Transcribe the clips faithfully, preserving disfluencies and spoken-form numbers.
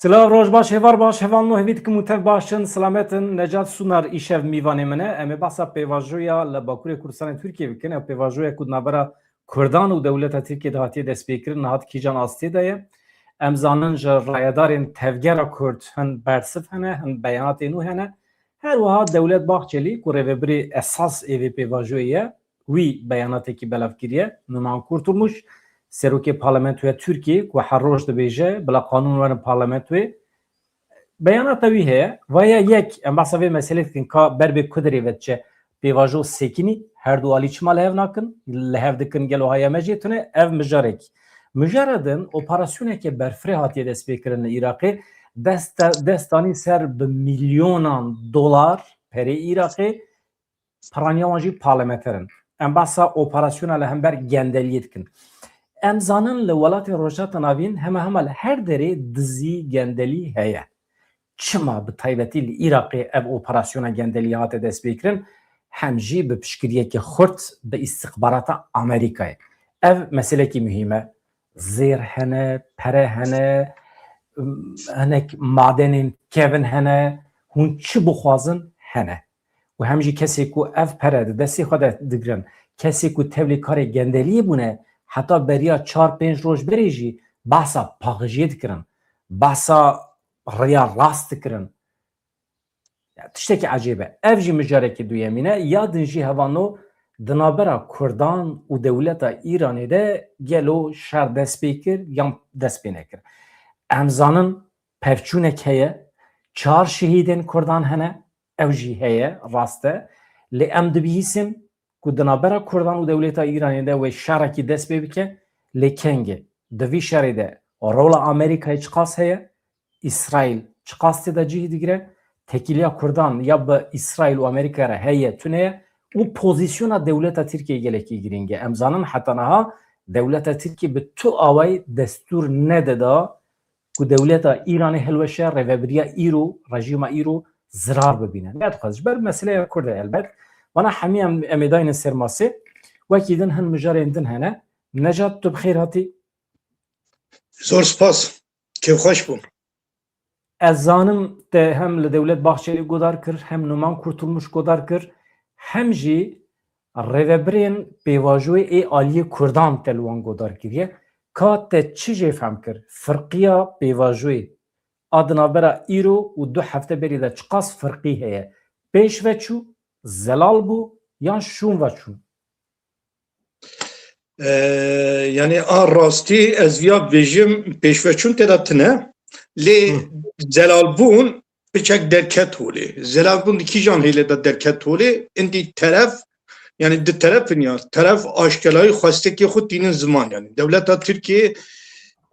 Silav, roj baş, heval baş, hevalno hêvî dikim û tev baş in, silamet in. Necat Sunar îşev mîvanê min e. Em ê behsa pêvajoya li Bakurê Kurdistanê Tirkiyê bikin. Ew pêvajoya ku di navbera Kurdan û dewleta Tirkiyê de hatiye destpêkirin, niha di kîjan astê de ye. Em zanin ji rayedarên tevgera Kurd hin bersiv hene, hin beyanatê nû hene. Her wiha Dewlet Bahçelî ku rêvebirê esas ê vê pêvajoyê ye, wî beyanatekî belav kiriye. Numan Kurtulmuş, serokê Parlamentoya Tirkiyê ku her roj dibêje bila qanûn werin parlamentoyê. Beyanata wî heye. Vaya yek, em behsa vê meselê dikin ka ber bê ku derê ve diçe pêvajo sekinî, her du alî çima li hev nakin, li hev dikin, gelo haya me jê tune, ev mijarekî. Mijara din, operasyoneke berfireh hatiye destpêkirin li Iraqê, dest, dest danî ser bi milyonan dolar perê Iraqê, piraniya wan jî parlamenter in. Em behsa operasyona li hember gendeliyê dikin. Em zanin li welatên Rojhilata Navîn hema hema li her derê dizî, gendelî heye. Çima bi taybetî li Iraqê ev operasyona gendeliyê hate destpêkirin? Hem jî bi piştgiriyeke xurt bi îstixbarata Amerîkayê. Ev meselekî muhîm e. Zêr hene, pere hene, hinek madenên kevin hene, hûn çi bixwazin hene. Û hem jî kesê ku ev pere di destê xwe de digirin, kesê ku tevlî karê gendeliyê bûne, heta beriya çar pênc roj berê jî behsa paqijiyê dikirin, behsa riya rast dikirin. Ya, tiştekî ecêb e. Ev jî mijarekî duyemîn e. Ya din jî hevano di navbera Kurdan û dewleta Îranê de gelo şer dest pê kir yan dest pê nekir? Em zanin pevçûnek heye, çar şehîdên Kurdan hene, ew jî heye, rast e. Lê em dibihîsin ku di navbera Kurdan û dewleta Îranê de wê şerekî dest pê bike, lê kengê? Di vî şerê de rola Amerîkayê çiqas heye? Îsraîl çiqas tê de cihî digire? Tekîliya Kurdan ya bi Îsraîl û Amerîka re heye, tune ye? Û pozîsyona dewleta Tirkiyê gelekî girîng e. Em zanin heta niha dewleta Tirkiyê bi tu awayî destûr nedida ku dewleta Îranê hilweşe, rêvebiriya îro, rejîma îro zirar bibîne. Nedixwaz ji ber meseleya Kurd e elbet. Vana hemî em, em ê daynin ser masê. Wekî din hin mijarên din hene. Necat, tu bi xêr hatî. Zor spas. Kêfxweş bûm. Ez zanim te hem li Dewlet Bahçelî godar kir, hem Numan Kurtulmuş godar kir, hem jî rêvebirên pêvajoyê ê aliyê Kurdan te li wan godar kiriye. Ka te çi jê fehm kir? Firqiya pêvajoyê a di navbera îro û du hefte berî de çiqas firqî heye? Pêş ve çû, zelal bû yan şûn ve çûn? Ee, yani a rastî ez viya bêjim pêşveçûn tê de tine. Lê Hı. zelalbûn piçek derket holê. Zelalbûn di kîjan hêlê de derket holê? Indî teref, yani di terefin ya, teref aşkelayî xwestekê xwe tînin ziman yani. Dewleta Tirkiyê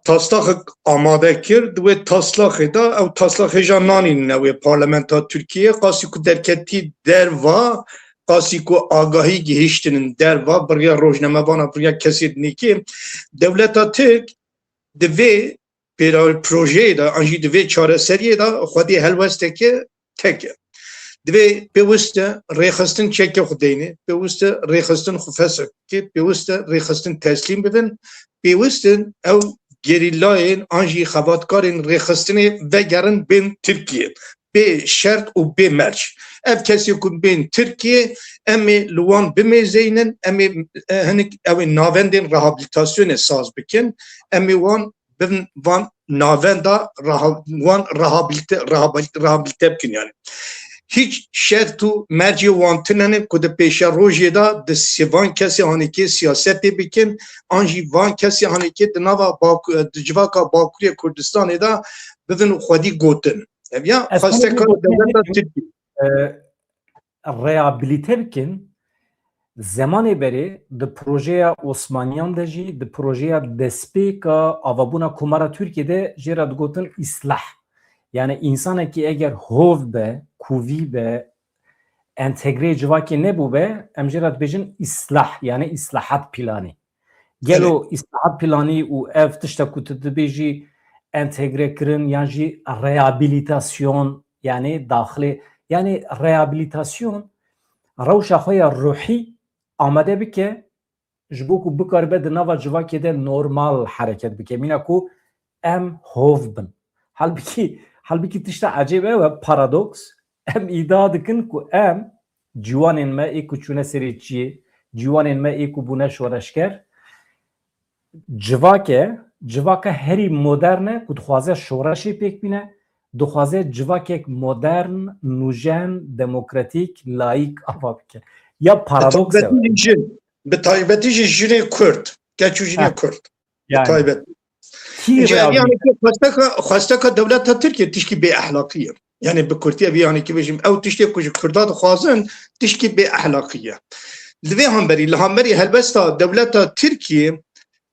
taslaxek amade kir, di wê taslaxê de ew taslaxê ja nanîne wê parlamenta Tirkiyê, qasî ku derketî derva, qasî ku agahî gihiştinin derva, bi riya rojnamevana, bi riya kesê dinêkê, dewleta Tirk di vê pêra-, projeyê de, an jî di vê çareseriyê de xwedî helwesteke tek e. Divê pêwist e rêxistin çekê xwe deyne, pêwist e rêxistin xwe fesix bike, pêwist e rêxistin teslîm bibin, pêwist in ew gerîlayên an jî xebatkarên rêxistinê vegerin bên Tirkiye. Bê şert û bê merc. Ev kesê ku bên Tirkiye, em ê li wan bimêzeynin, em ê, e, hinik ew ê navendên rehabilitasyonê saz bikin, em ê wan bin van navenda reha-, wan rehabilite, rehabilite, rehabilite bikin yani. Hiç şert û mercê wan tune ne ku di pêşerojê de di sê van kesê hanekê siyasetê bikin, an jî van kesê hanekê di nava Baku-, di civaka Bakurê Kurdistanê de bibin xwedî gotin. Ev ya Ez xwesteka tenê dewleta gotinê Tirkiyê. E, rehabilite bikin. Zemanê berê di projeya Osmaniyan de jî, di projeya destpêka avabûna Komara Tirkiyê de jê re digotin îslah. Yani însanekî eger hov be, kuvî be, entegreyê civakê nebûbe, em jê re dibêjin îslah, yani îslahat planî. Gelo Evet. îslahat planî û ev tişta ku tu dibêjî entegre kirin yan jî rehabilitasyon, yani daxilê, yani rehabilitasyon rewşa xwe ya ruhî amade bike, ji bo ku bikaribe di nava civakê de normal hereket bike. Mîna ku em hov bin. Halbikî, halbikî tişta ecêb ew e, paradoks. Em îdia dikin ku em ciwanên me ê ku çûne serê çiyê, ciwanên me ê ku bûne şoreşger, civak e, civaka herî modern e ku dixwaze şoreşê pêk bîne, dixwaze civakek modern, nûjen, demokratîk, layîk ava bike. Ya paradoks e. Bi taybetî jî jin, bi taybetî jî jinê Kurd, keç û jinê Kurd. Bi taybet. Kî Îca rêya yanî ki xwesteka, xwesteka dewleta Tirkiye tişkî bê ehlaqî ye. Yani bi kurtiye vê yanî ki bêjim, ew tiştê ku ji Kurda dixwazin, tişkî bê ehlaqî ye. Li vê hemberî, li hemberî helbesta dewleta Tirkiye,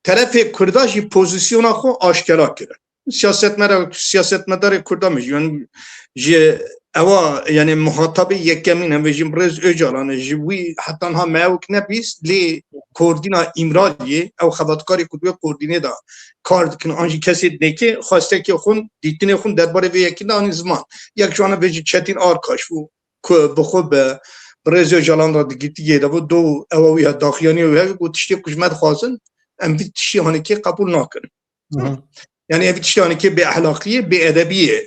terefê Kurda jî pozisyona xwe aşkera kirin. Siyasetmera-, siyasetmedarê Kurda me jî, yani ji ewa, yani muhatabê yekemîn em bêjin Birêz Ocalan e, ji wî heta niha me ewk nebîst, lê koordîna Îmraliyê, ew xebatkarê ku di wê koordînê de kar dikin, an jî kesê dinêkê, xwestekê xwe, dîtinê xwe derbarê vê yekî de anî ziman. Yek ji wan e vê jî Çetîn Arkaş bû, ku bi xwe bi Birêz Ocalan re di girtîgehê de bû, do ewa wî he, daxuyaniyê wî hevî, got tiştê ku ji me dixwazin, em vî tiştê hanekê qebûl nakin. Hı hı. Yani ev tiştê hanekê bê ehlaqiyê, bê edebiyê,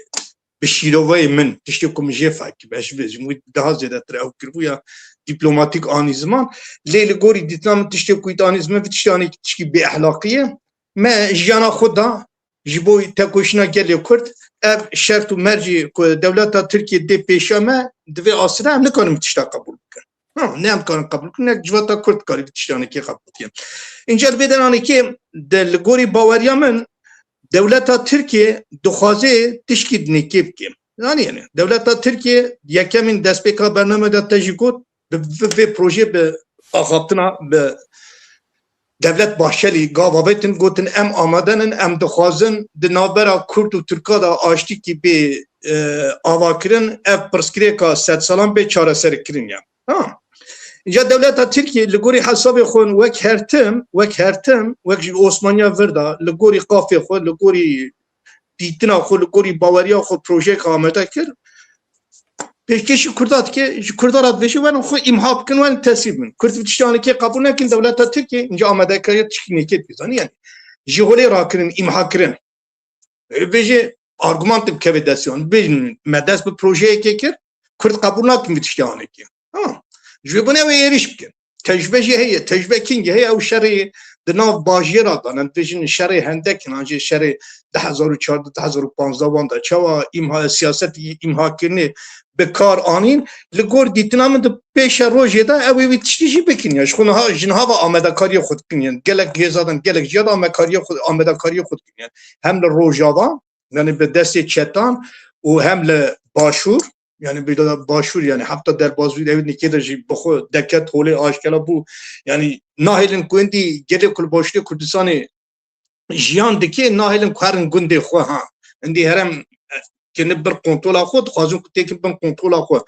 bi şîrovayê min, tiştê ku min jê fek, ez ji bêjim, wî daha zêdetir ew kiribû ya dîplomatîk anî ziman. Lê li gorî dîtina min tiştê ku wî anî ziman, vî tiştê hanekê tişkî bê ehlaqiyê. Me jiyana xwe da ji bo tekoşîna gelê Kurd, ev şert û mercî ku dewleta Tirkiye dê pêşiya me, di vê asî de em nikarin vî tişta qebûl bikin. Ha, ne em dikarin qebûl bikin, ne civata Kurd dikarî vî tiştanekê qebûl bikin. Înca li vê deranekê de li gorî baweriya min dewleta Tirkiye dixwaze tişkî dinêkê bike. Zanî yani, dewleta Tirkiye yekemîn destpêka bername de te jî got, bi, bi vê projê bi axaftina, bi Devlet Bahçelî gava vetin, gotin, em amade nin, em dixwazin di navbera Kurd û Tirka de aştîkî bê, e, avakirin, ev pirsgirêka sedsalan bê çareserkirin ya. Ha. Îca dewleta Tirkiyê li gorî hesabê xwe wek her tim, wek her tim, wek ji Osmaniya vir de, li gorî qafê xwe, li gorî dîtina xwe, li gorî baweriya xwe projeyek amade kir. Pêşkêşî Kurda dike, ji Kurda re dibêje, werin xwe îmha bikin, werin tesîr bin. Kurd vî tiştanekê qebûl nekin, dewleta Tirkiyê, înca amadekariya tişkînekê dike, zanî yani. Ji holê rakirin, îmha kirin. E, vê jî argument dikeve destê wan. Bêjin, me dest bi projeyekê kir, Kurd qebûl nakin vî tiştanekê. Ha. Ji vê bûne ew ê êrîş bikin. Tecrube jî heye. Tecrube kîngî heye? Ew şerê di nav bajêra de, em dibêjin şerê Hendek, an jî şerê du hezar û çardeh, du hezar û panzdeh wan de. Çawa îmha, siyaset îmhakirinê bi kar anîn? Li gor dîtina min di pêşe rojê de ew ê wî tiştî jî bikin. Ya ji xwe niha, ji niha ve amadekariyê xwe dikin. Yan gelek hêza de, gelek jiya de amadekariyê xwe, amadekariyê xwe dikin. Yan hem li Rojava, yani bi destê çetan û hem li Başûr, yani bi de Başûr, yani heta derbazbûyî ew nîkê de jî bi xwe deket holê aşkera bû. Yani nahêlin ku endî gelê ku li Başûrê Kurdistanê jiyan dike, nahêlin ku herin gundê xwe ha. Endî herem, e, kirine bin kontrola xwe, dixwazin ku têkin bin kontrola xwe.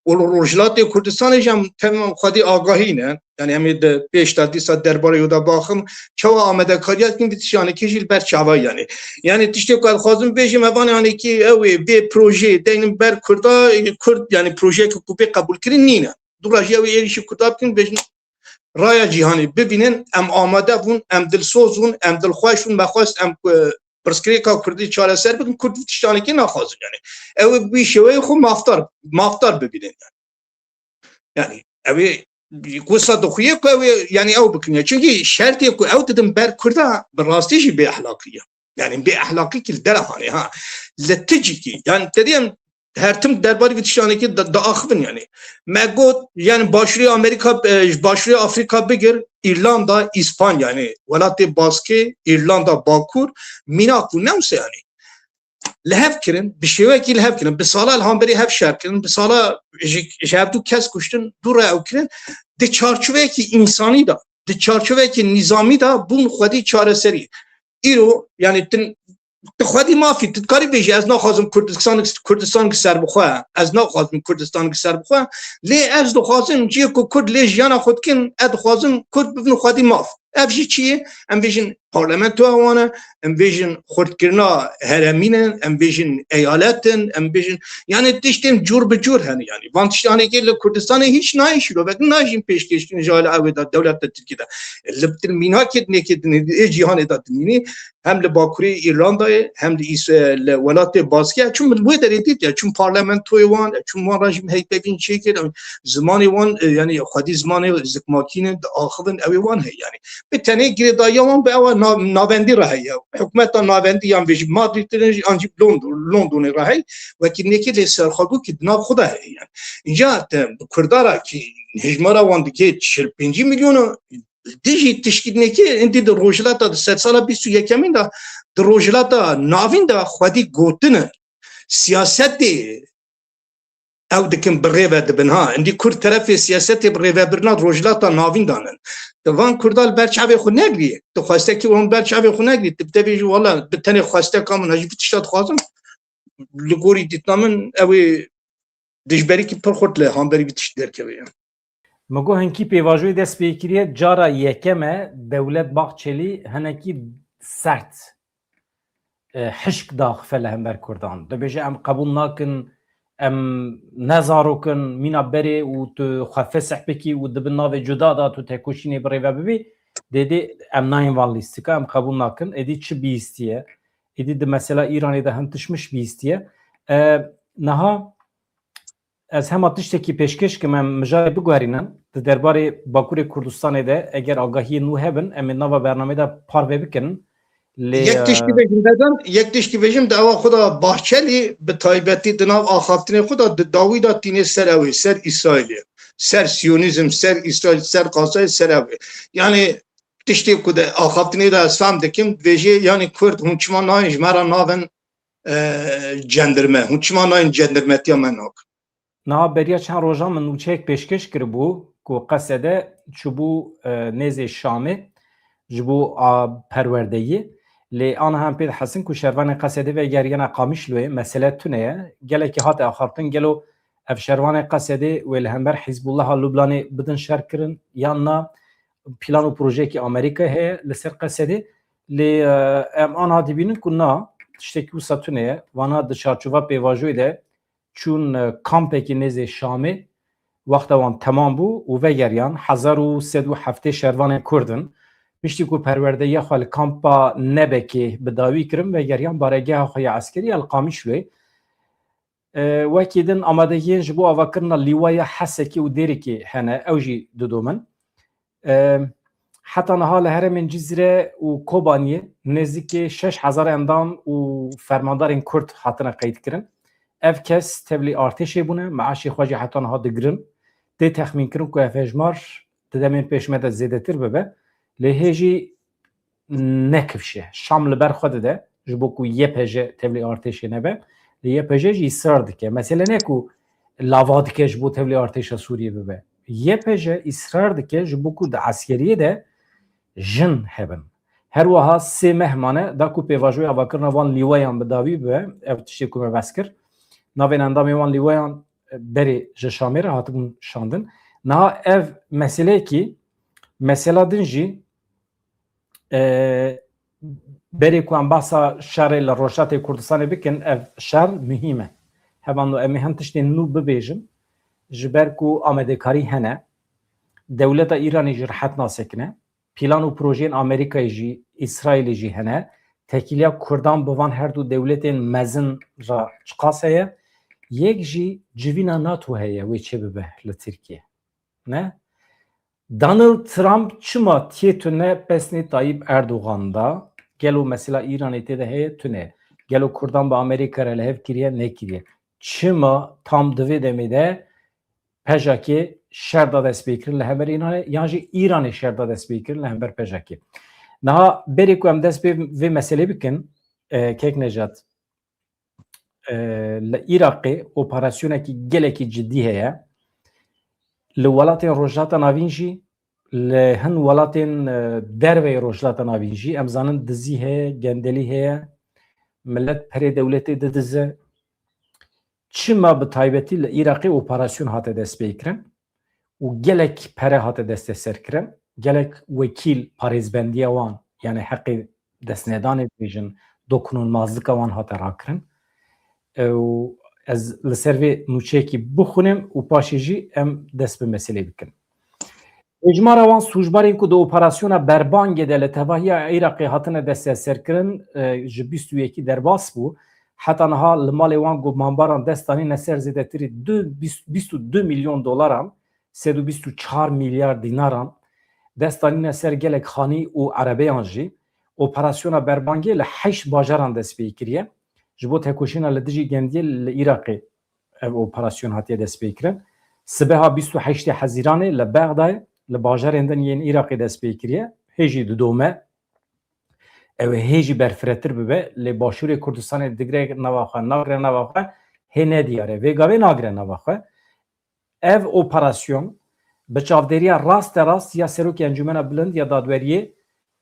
Û li Rojhilatê Kurdistanê jî em temam xwedî agahî ne. Yani em ê di pêş de dîsa derbarê wê de baxim, çawa amadekariya dikin, vî tiştanekê jî li ber çava yani. Yani tiştê ku ez dixwazim bêjim, evan yani ki ew ê vê projeyê deynin ber Kurda, Kurd yani projeyeke ku bê qebûlkirin nîne. Dûra jî ew ê êrîşî Kurda bikin, bêjin raya cîhanê bibînin, em amade bûn, em dilsoz bûn, em dilxweş bûn, me xwest em, e, pirsgirêka Kurdî çareser bikin, Kurd vî tiştanekê naxwazin yani. Ew ê bi wî şêweyê xwe mafdar, mafdar bibînin yani. Yani ew ê wisa dixuye ku ew ê, yani ew bikin ya. Çünkü şertê ku ew didin ber Kurda, bi rastî jî bê ehlaqî ye. Yani bê ehlaqî ki li dera hanê ha. Li ticîkî, yani te diyem her tim derbarê vî tiştanekî da-, diaxivin yani. Me got, yani Başûrê Amerîka, e, ji Başûrê Afrîka bigir, Îrlanda, Îspanya yani. Welatê Baskê, Îrlanda Bakur, mînak bû, ne wisa yani. Li hev kirin, bi şêwekî li hev kirin, bi sala li hemberî hev şer kirin, bi sala ji, ji hevdû kes kuştin, dû re ew kirin, di çarçoveyekî însanî de, di çarçoveyekî nîzamî de bûn xwedî çareserî. Îro, yani, tin, tu xwedî mafî, tu dikarî bêjî, ez naxwazim Kurdistan, Kurdistan ki ser bixwe, ez naxwazim Kurdistan ki ser bixwe, lê ez dixwazim cihê ku Kurd lê jiyana xwe dikin, ez dixwazim Kurd bibin xwedî maf. Ev jî çi ye? Em bêjin, parlamentoya wan e, em bêjin xurtkirina heremî ne, em bêjin eyalet in, em bêjin, yani tiştên cûr bi cûr hene yani. Van tiştanê kê li Kurdistanê hîç nayên şîrovek, najîn pêşkêşkirin ji alî ew ê de dewleta Tirkî de. Li til mînakê dinê kê dinê ê cîhanê de dimînî, hem li Bakurê Îrlandayê, hem li Îs-, li welatê Baskê, çûm li wê derê dît ya, çûm parlamentoyê wan, çûm wan re jî heytevîn çêkir, zimanê wan, e, yani xwedî zimanê zikmakî ne, diaxivin, ew ê wan heye yani. Bi tenê girêdariya wan bi ewa nav-, navendî re heye. Hikûmeta navendî yan vê jî Madrîdê ne, an jî London, Londonê re heye. Wekî nêkê lê serxwebûkî di nav xwe de heye yani. Înca te bi Kurda re kî hejmara wan dike çil pêncî milyon, dijî tişkî nêkê, êdî di rojhilata, di sedsala bîst û yekemîn de, di rojhilata navîn de xwedî gotine siyasetê ew dikin bi rê ve dibin. Ha, êdî Kurd terefê siyasetê bi rêvebirina rojhilata navîn de nin. Di van Kurda li ber çavê xwe negirî. Tu xwestekî wan ber çavê xwe negirî. Tu bi te bêjî, wela bi tenê xwesteka min, ez jî vî tişta dixwazim. Li gorî dîtina min ew ê dijberîkî pir xurt li hemberî vî tişt derkeve ye. Min got hinkî pêvajoyê dest pê kiriye, cara yekem e Dewlet Bahçelî hinekî sert, e, hişk daxife li hember Kurdan. Dibêje em qebûl nakin, em ne zarok in, mîna berê û tu xwe fesih bikî û di bin navê cuda de tu tekoşînê bi rê ve bibî, dê dê em nayên van lîstika, em qebûl nakin. Êdî çi bihîstiye? Êdî di mesela Îranê de hin tişt miş bihîstiye. E, niha Ez hema tiştekî pêşkêş kim, em mijarê biguherînin. Di derbarê Bakurê Kurdistanê de eger agahiyên nû hebin, em ê nava bernameyê de parve bikin. Lê, Yek tiştî e, bêjim, Bedan, yek tiştî bêjim, di ewa xwe de Bahçelî bi taybetî di nav axaftinê xwe de di dawî de tînê ser ew ê, ser Îsraîlê, ser Siyonîzm, ser Îsraîl, ser Gazayê, ser ew ê. Yani tiştê ku di axaftinê de ez fehm dikim, dibêje, yani Kurd, hûn çima nayên ji me re navin, e, cendirme? Hûn çima nayên cendirmetiya me nakin? Niha beriya çend rojan min nûçeyek pêşkêş kiribû ku Qesede çûbû, e, nêzê Şamê ji bo, a, perwerdeyî. Lê aniha em pê dihesin ku şervanên Qesedê vegeriyene Qamişloyê, mesele tune ye. Gelekî hate axaftin, gelo ev şervanên Qesedê wê li hember Hizbullaha Lubnanê bidin şer kirin yan na? Plan û projeyekî Amerîkayê heye li ser Qesedê. Lê, e, em aniha dibînin ku na, tiştekî wisa tune ye. Vana di çarçova pêvajoyê de çûn, e, kampekî nêzê Şamê, wexta wan temam bû û vegeriyan. Hezar û sed û heftê şervanên Kurd in. Piştî ku perwerdeyiya xwe li kampa Nebekê bi dawî kirin, vegeriyan baregeha xwe ya eskerî ya li Qamişloyê. E, wekî din amadehiyên ji bo avakirina lîwaya Hesekê û Dêrikê hene, ew jî didomin. E, heta niha li herêmên Cizre û Kobaniyê nêzîkî şeş hezar endam û fermandarên Kurd hatine qeydkirin. Ev kes tevlî artêşê bûne, meaşê xwe jî heta niha digirin. Tê texmînkirin ku ev hejmar di demên pêş me de zêdetir bibe. Lê hê jî nekifşe. Şam li ber xwe dide ji bo ku Y P J tevlî artêşê nebe. Lê Y P J jî israr dike. Mesele ne ku lava dike ji bo tevlî artêşa Sûriyê bibe. Y P J israr dike ji bo ku di eskeriyê de jin hebin. Her wiha sê meh mane da ku pêvajoya avakirina van lîwayan bi dawî bibe. Ev tiştê ku me behs kir. Navên endamên wan lîwayan berê ji Şamê re hatibûn şandin. Niha ev meseleyekî, mesela din jî, e, berê ku em behsa şerê li Rojhilatê Kurdistanê bikin, ev şer muhîm e. Hevando em ê hin tiştên nû bibêjin, ji ber ku amadekarî hene, dewleta Îranê jî rehet nasekine, plan û projeyên Amerîkayê jî, Îsraîlê jî hene. Tekîliya Kurdan bi van her du dewletên mezin re çiqas heye? Yek jî civîna NATO heye wê çêbibe li Tirkiye. Ne? Donald Trump çima tiye tune pesnê Tayyip Erdogan da? Gelo mesela Îranê tê de heye? Tune. Gelo Kurdan bi Amerîka re li hev kiriye? Nekiriye. Çima tam di vê demê de PJAKê şer da destpêkirin li hember Îranê, yan jî Îranê şer da destpêkirin li hember PJAKê? Niha berê ku em dest pê vê meselê bikin, e, Kek Nejat, e, li Iraqê operasyonekî gelekî cidî heye. Li welatên Rojhilata Navîn jî, li hin welatên, e, derveyê Rojhilata Navîn jî, em zanin dizî heye, gendelî heye, milet perê dewletê didize. Çima bi taybetî li Iraqê operasyon hate destpêkirin û gelek pere hate desteserkirin, gelek wekîl parêzbendiya wan, Yani heqê destnêdanê dibêjin, dokunulmazlika wan hate rakirin. E, û ez li ser vê nûçeyekî bixwînim û paşê jî em dest bi meselê bikin. Hêjmara wan sûcbarên ku di operasyona Berbangê de li tevahiya Iraqê hatine desteserkirin, e, ji bîst û yekî derbas bû. Heta niha li malê wan gumanbaran dest danîne ser zêdetirî du, bîst, bîst û du milyon dolaran, sed û bîst û çar milyar dînaran, dest danîne ser gelek xanî û erebeyan jî. Operasyona Berbangê li heşt bajaran dest pê kiriye. Ji bo tekoşîna li dijî gendiyê li Iraqê ev operasyon hatiye destpêkirin. Sibeha bîst û heştê Hezîranê li Bexdayê, li bajarên din yên Iraqê destpê kiriye. Hê jî didome, ew ê hê jî berfiretir bibe, lê Başûrê Kurdistanê digre nava xwe, nagre nava xwe, hê nediyar e. Vê gavê nagre nava xwe. Ev operasyon bi çavdêriya raste rast ya Serokê Encûmena Bilind ya Dadweriyê,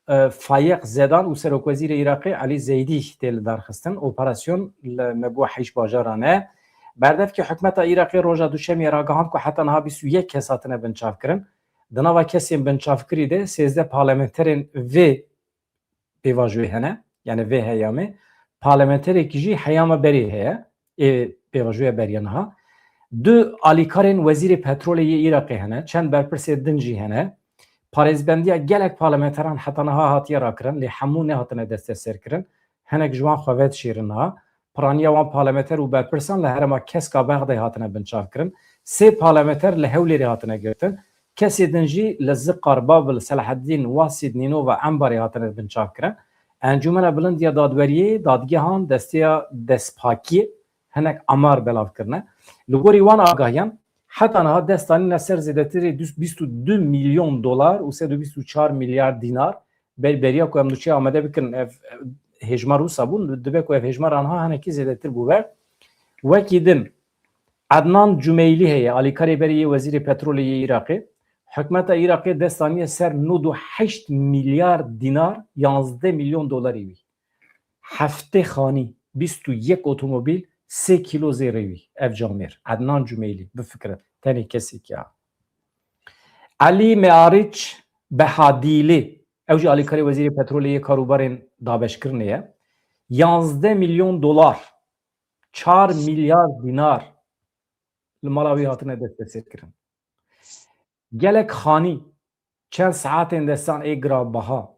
e, Fayeq Zedan û Serokwezîrê Iraqê Elî Zeydî tê lidarxistin. Operasyon li me bû heşt bajaran e. Berdevkê hikûmeta Iraqê roja Duşemiyê ragihand ku heta niha bîst û yek kes hatine binçavkirin. Di nava kesên binçavkirî de sêzdeh parlamenterên vê pêvajoyê hene, yani vê heyamê. Parlamenterekî jî heyama berê heye, ê pêvajoya beriya niha. Du alîkarên wezîrê petrolê yê Iraqê hene, çend berpirsê din jî hene. Parêzbendiya gelek parlamenteran heta niha hatiye rakirin, lê hemû nehatine desteserkirin. Hinek ji wan xwe vedişêrin niha. Piraniya wan parlamenter û berpirsan li herêma Keska Bexdayê hatine binçavkirin. Sê parlamenter li Hewlêrê hatine girtin. Kesê din jî li Ziqar, Babil, Selaheddîn, Wasîd, Nînova, Embarê hatine binçavkirin. Encûmena Bilind ya Dadweriyê, dadgehan, desteya destpakiyê hinek amar belav kirine. Li gorî wan agahiyan, heta niha dest danîne ser zêdetirî bîst û du milyon dolar û sed û bîst û çar milyar dînar ber-, beriya ku em nûçeya amade bikin, ev, ev hêjmar wisa bûn, dibe ku ev hêjmar anha hinekî zêdetir bûbe. Wekî din, Ednan Cumeylî heye, alîkarê berê yê wezîrê petrolê yê Iraqê. Hikûmeta Iraqê dest daniye ser nod û heşt milyar dînar, yanzdeh milyon dolarê wî. Heftê xanî, bîst û yek otomobîl, sê kîlo zêrê wî. Ev camêr. Ednan Cumeylî, bifikire. Tenê kesekî ya. Elî Meariç Behadîlî, ew jî alîkarê wezîrê petrolê yê karûbarên dabeşkirinê ye. Yanzdeh milyon dolar, çar milyar dînar li mala wî hatine desteserkirin. Gelek xanî, çend saetên destan ê girabaha,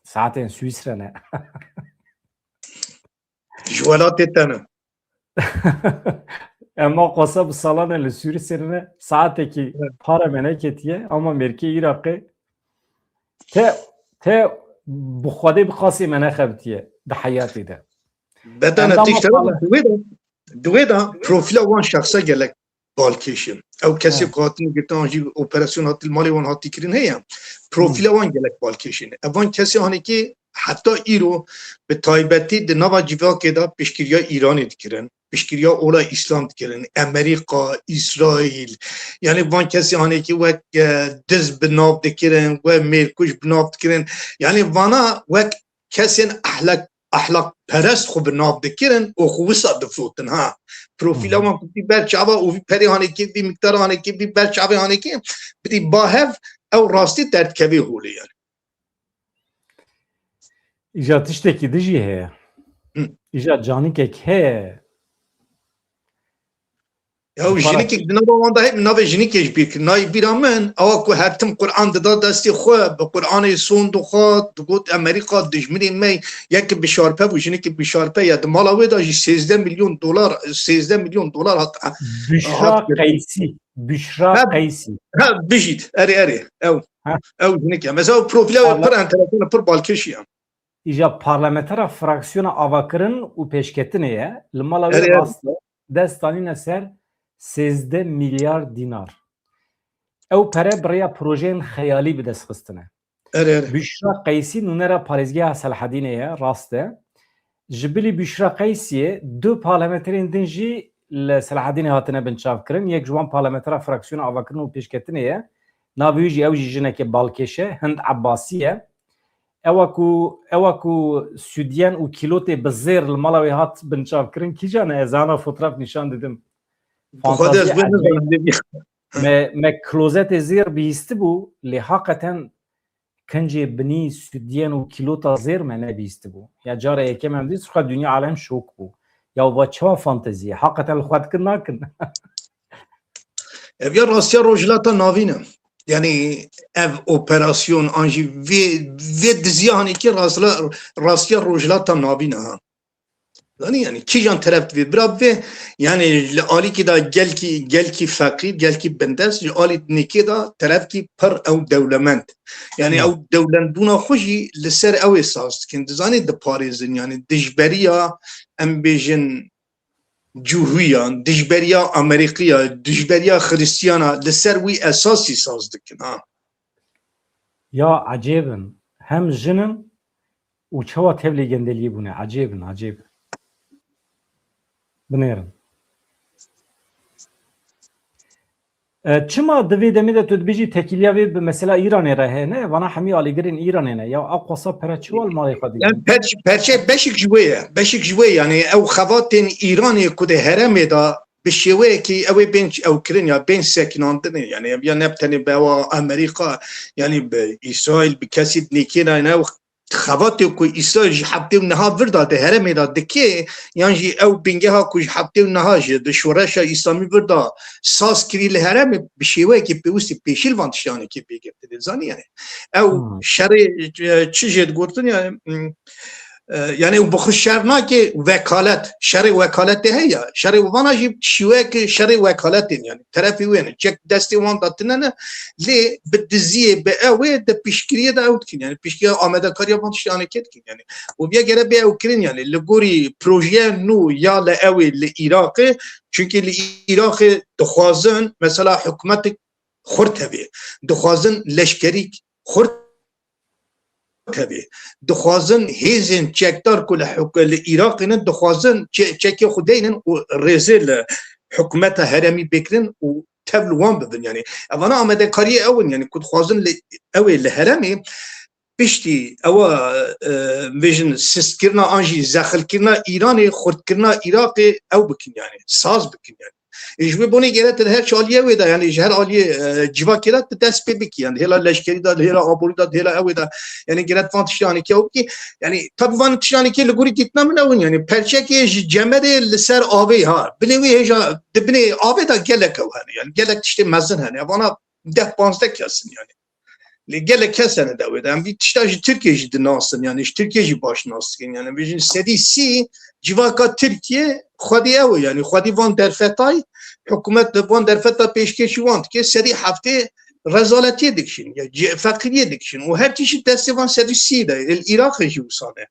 saetên Swîsre ne. Ji welatê te ne. Ema qasa bi salan e li Swîsre ne, saetekî Evet. para me neketiye, ama mêrkê Iraqê te, te bi Xwedê bi qasê me nexebitiye di heyatê de. Bedene Endama tişt para- di wê de, di wê de profîla wan şexsa gelek balkêş in. Ew kesê Evet. ku hatine girtin, an jî operasyon hat li malê wan hatî kirin heye. Profîla wan gelek balkêş in. Ev van kesê hanekê heta îro bi taybetî di nava civakê de piştgiriya Îranê dikirin. Piştgiriya ola Îslam dikirin. Amerîka, Îsraîl. Yani van kesê hanekê wek, e, diz bi nav dikirin, wek mêrkuj bi nav dikirin. Yani vana wek kesên ehlak, ehlakperest xwe bi nav dikirin û xwe wisa difirotin, ha. Profîla Hı hı. wan ku vî ber çava û vî perê hanekê, vî miqdara hanekê, vî ber çavê hanekê bidî ba hev, ew rastî derdikevê holê yani. Îja tiştekî din jî heye. Hı. Îja canikek heye. Ya, û Para- jinikek di nava wan de heye, min navê jinikê ji bîr kir. Nayê bîra min, ewa ku her tim Quran dida destê xwe, bi Quranê son dixwat, digot Amerîka dijminê me ye, yekî bi şarpe bû, jinikê bi şarpe ye. Di mala wê de jî sêzdeh milyon dolar, sêzdeh milyon dolar hat, Büşra hat Qeysî. Büşra Ha, Qeysî. Ha, bijît. Erê, erê. Ew. Ha. Ew jinik e. Mesela profîla wê Parla- pir enteresan e, pir balkêş e. Îja parlamentera fraksiyona avakirin û pêşketinê ye. Li mala wê Erê, erê. rast e. Dest danîne ser sêzdeh milyar dînar. Ew pere bi rêya projeyên xeyalî bi dest xistine. Erê, erê. Büşra Qeysî nûnera parêzgeha Selahedînê ye, rast e. Ji bilî Büşra Qeysiyê du parlamenterên din jî li Selahedînê hatine binçavkirin. Yek ji wan parlamentera fraksiyona avakirin û pêşketinê ye. Navê wî jî, ew jî jinekê balkêş e, Hind Ebbasî ye. Ewa ku, ewa ku sûdiyen û kîlotê bi zêr li mala wê hat binçavkirin, kîjan e? Ez ana fotoğraf nîşan didim. Bi Xwedê ez Fantaziya wê ecêb. nizanim, dê bî- Me, me klozetê zêr bihîstibû, lê haqeten kincê binî, stûdyen û kîlota zêr me nebîstibû. Ya cara yekem em dîst, xwe dinya alem şok bû. Ya va çawa fantezî ye? Heqeten li xwe dikin nakin? Ev ya rastiya Rojhilata Navîn e. Yani ev operasyon an jî vê, vê diziya hanekî rastla-, rastiya Rojhilata Navîn e ha. Zanî yani kîjan teref divê bira bivê, yani li alîkî de gelkî, gelkî feqîr, gelkî bindest, ji alî dinêkê de terefkî pir ew dewlemend. Yani Hmm. ew dewlendbûna xwe jî li ser ew ê saz dikin. Dizanî diparêzin yani dijberiya em bêjin cûhûyan, dijberiya Amerîkiya, dijberiya Xiristiyana li ser wî esasî saz dikin ha. Ya ecêb in. Hem jin in û çawa tevlê gendeliyê bûne. Ecêb in, ecêb. Binêrin. E, çima di vê demê de tu dibêjî tekîliya vê bi mesela Îranê re heye, ne? Vana hemî alîgirên Îranê ne. Ya aqwasa pere çi wal malê xwe digrin? Yani perç-, perçe beşik ji wê ye. Beşik ji wê yani ew xebatên Îranê ku di herêmê de bi şêweyekî ew ê bên ew kirin ya bên sekinandinê. Yani ev ya ne bi tenê bi ewa Amerîka, yani bi Îsraîl, bi kesî dinêkê nayne ew xebatê ku Îsraîl ji heftê û neha vir de di herêmê de dike, yan jî ew bingeha ku ji heftê û neha ji di şoreşa Îslamî vir de saz kirî li herêmê bi şêweyekî pêwistî pêşî li van tiştanekî bê girtinê. Zanî yani. Ew Hmm. şerê, e, çi jê digotin yani, hmm, e, yani ew bi xwe şer nake, wekalet, şerê wekaletê heye. Şerê vana jî şîweyeke şerê wekaletên yani. Terefê wê ne. Çek destê wan de tine ne. Lê bi diziyê, bi ew ê de piştgiriyê de ew dikin. Yani piştgiriya amadekariya van tiştanekê dikin yani. Û vê gere bê ew kirin yani. Li gorî projeya nû ya li ew ê li Iraqê, çunkî li Iraqê dixwazin mesela hikûmetek xurt hebe. Dixwazin leşkerîk xurt hebe. Dixwazin hêzên çekdar ku li huk-, li Iraqê ne, dixwazin çe-, çekê xwe deynin û rêzê li hikûmeta herêmî bêkirin û tev li wan bibin. Yani evana amadekariyê ew in, yani ku dixwazin li, ew ê li herêmê piştî ewa, e, bêjin sistkirina an jî zexilkirina Îranê, xurtkirina Iraqê ew bikin yani, saz bikin yani. E, ji wê bonê gere tu di her çi aliyê wê de, yani ji her aliyê, e, civakê de tu dest pê bikî, yani hêla leşkerî de, hêla aborî de, hêla ew ê de, yani gere tu van tiştanê kê ew bikî. Yani tabi van tiştanê kê li gorî dîtina min ew in, yani perçekê ji cemerê li ser avê ha. Binê wê hêja, di binê avê de gelek ew hene, yani gelek tiştê mezin hene. Vana deh panzdeh kes in yani. Lê gelek kes hene di wê de. Em vî tişta ji Tirkiyê jî dinasin, yani ji Tirkiyê jî baş nas dikin. Yani bêjin sedî sî civaka Tirkiyê xwedî ew e, yani xwedî van derfetay, hikûmet di van derfeta pêşkêşî wan dike, sedî heftê rezaletiyê dikişin, ya ce-, feqîriyê dikişin. Û her tişt destê van sedî sî de, li Iraqê jî wisa ne.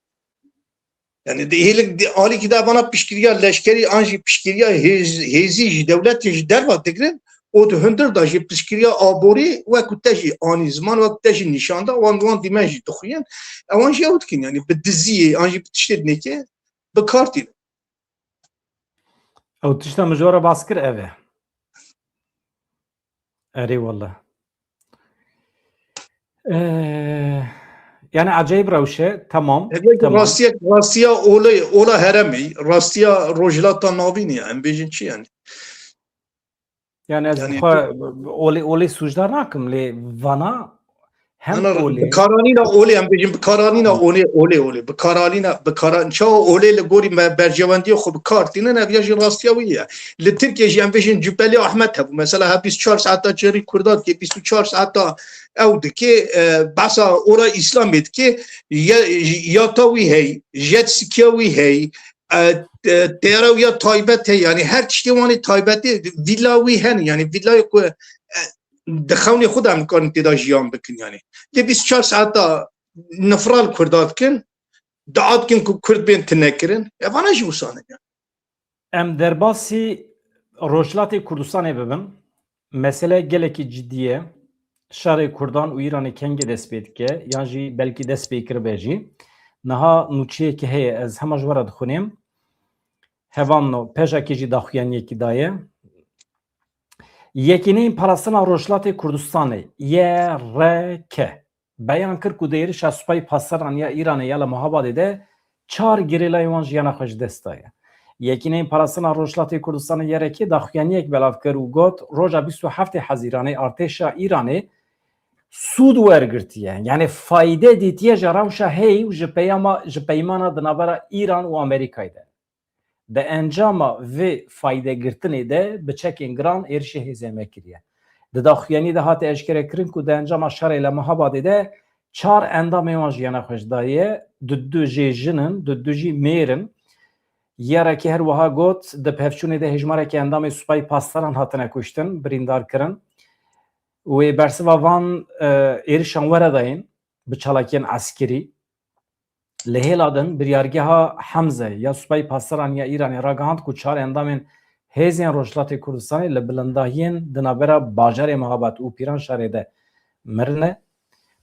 Yani di hêlik di alîkî de vana piştgiriya leşkerî an jî piştgiriya hêz-, hêzî ji dewletê ji derva digirin û di hundir de jî piştgiriya aborî wekû te jî anî ziman, wekû te jî nîşan da, wan, wan dîmen jî dixuyen. Ewan jî ew dikin, yani bi diziyê an jî bi tiştê dinêke bi kar tînin. Ew tişta min ji we re bas kir ev e. Erê wele. Ee, yani acayip rewşe, tamam. Ev yek tamam. Rastiya, rastiya olê, ola heremî, rastiya Rojhilata Navînî, em bêjin çi yani? Yani ez Yani xwe olê, olê sûcdar nakim, lê vana hem Ana, olê. Bi karanîna olê, em bêjin bi karanîna olê, olê, olê. Bi karanîna, bi karan-, çawa olê li gorî me berjewendiyê xwe bi kar tînin, ev ya jî rastiya wî ye. Li Tirkiye jî em bêjin Cübbeli Ahmet hebû. Mesela her bîst û çar saeta çêrî Kurda dike, bîst û çar saeta ew dike, e, behsa ola Îslamê dike, ya, ya ta wî hey, jet skiya wî hey, e, e, teyara wî ya taybet hey, yani her tiştê wan ê taybetê, vîla wî hene, yani vîlayê ku, e, di xewnê xwe de em karin tê de jiyan bikin yani. Lê bîst û çar saeta nifra li Kurda dikin, dua dikin ku Kurd bên tune kirin. Evana jî wisa ne yani. Em derbasî Rojhilatê Kurdistanê bibin. Mesele gelekî cidî ye. Şerê Kurdan û Îranê kengê dest pê dike, yan jî belkî dest pê kiribe jî. Niha nûçeyekî heye, ez hema ji we re dixwînim. Hevalno, pejekê jî daxuyaniyekî daye. Yekîneyên Parastina Rojhilatê Kurdistanê, Y R K, beyan kir ku di êrişa Supayê Pasdaran ya Îranê ya li Mehabadê de çar gerîlayên wan jiyana xwe ji dest daye. Yekîneyên Parastina Rojhilatê Kurdistanê Y R K daxuyaniyek belav kir û got, roja bîst û heftê Hezîranê artêşa Îranê sûd wergirtiye, yani fayde dîtiye ji rewşa heyî û ji peyama, ji peymana di navbera Îran û Amerîkayê de. Di encama vê faydegirtinê de bi çekên giran êrişê hêzê me kiriye. Di daxuyanî de hate eşkerekirin ku di encama şerê li Mehabadê de çar endamên wan jiyana xwe ji daye, du du jê jin in, du du jî mêr in. Yerekî her wiha got, di pevçûnê de hêjmarekî endamên Supayê Pasdaran hatine kuştin, birîndar kirin. Wê bersiva van, e, êrişan were dayîn bi çalakiyên eskerî. Li hêla din, biryargeha Hemze ya Supayê Pasdaran ya Îranê ragihand ku çar endamên hêzên Rojhilatê Kurdistanê li bilindahiyên di navbera bajarê Mehabad û Pîranşarê de mirine.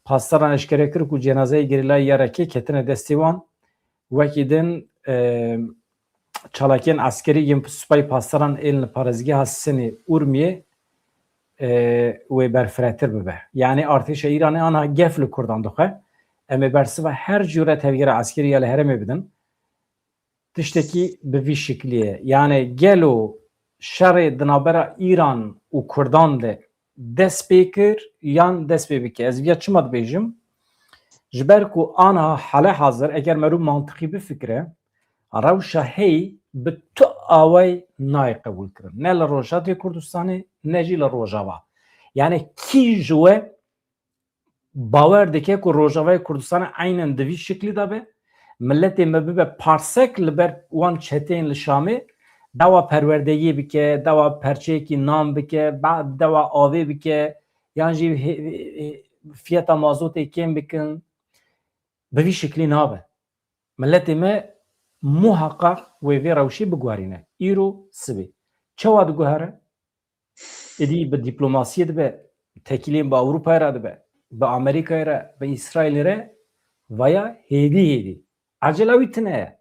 Pasdaran eşkere kir ku cenazeyê gerîlayê Y R K ketine destê wan. Wekî din, e, çalakiyên eskerî yên Supayê Pasdaran ên li parêzgeha Sinê Urmiyê, e, wê berfiretir bibe. Yani artêşa Îranê ana gef li Kurdan dixwe. Em ê bersiva her cûre tevgera eskerî ya li herêmê bidin. Tiştekî bi vî şiklî ye. Yani gelo şerê di navbera Îran û Kurdan de dest pê kir yan dest pê bike? Ez viya çima dibêjim? Ji ber ku anha hale hazir, eger merû mantiqî bifikire, rewşa heyî bi tu awayî nayê qebûlkirin. Ne li Rojhilatê Kurdistanê, ne jî li Rojava. Yani kî ji we bawer dike ku Rojavayê Kurdistanê eynen di vî şiklî de be, miletê me bibe parsek li ber wan çeteyên li Şamê, dawa perwerdeyiyê bike, dawa perçeyekî nan bike, ba-, dawa avê bike, yan jî hê-, hê-, fiyata mazotê kêm bikin, bi vî şiklî nabe. Miletê me muhaqqaq wê vê rewşê biguherîne. Îro sibê. Çawa diguhere? Êdî bi dîplomasiyê dibe, tekîlên bi Ewropayê re dibe, bi Amerîkayê re, bi Îsraîlê re, vaya hêdî hêdî. Ecela wî tune ye.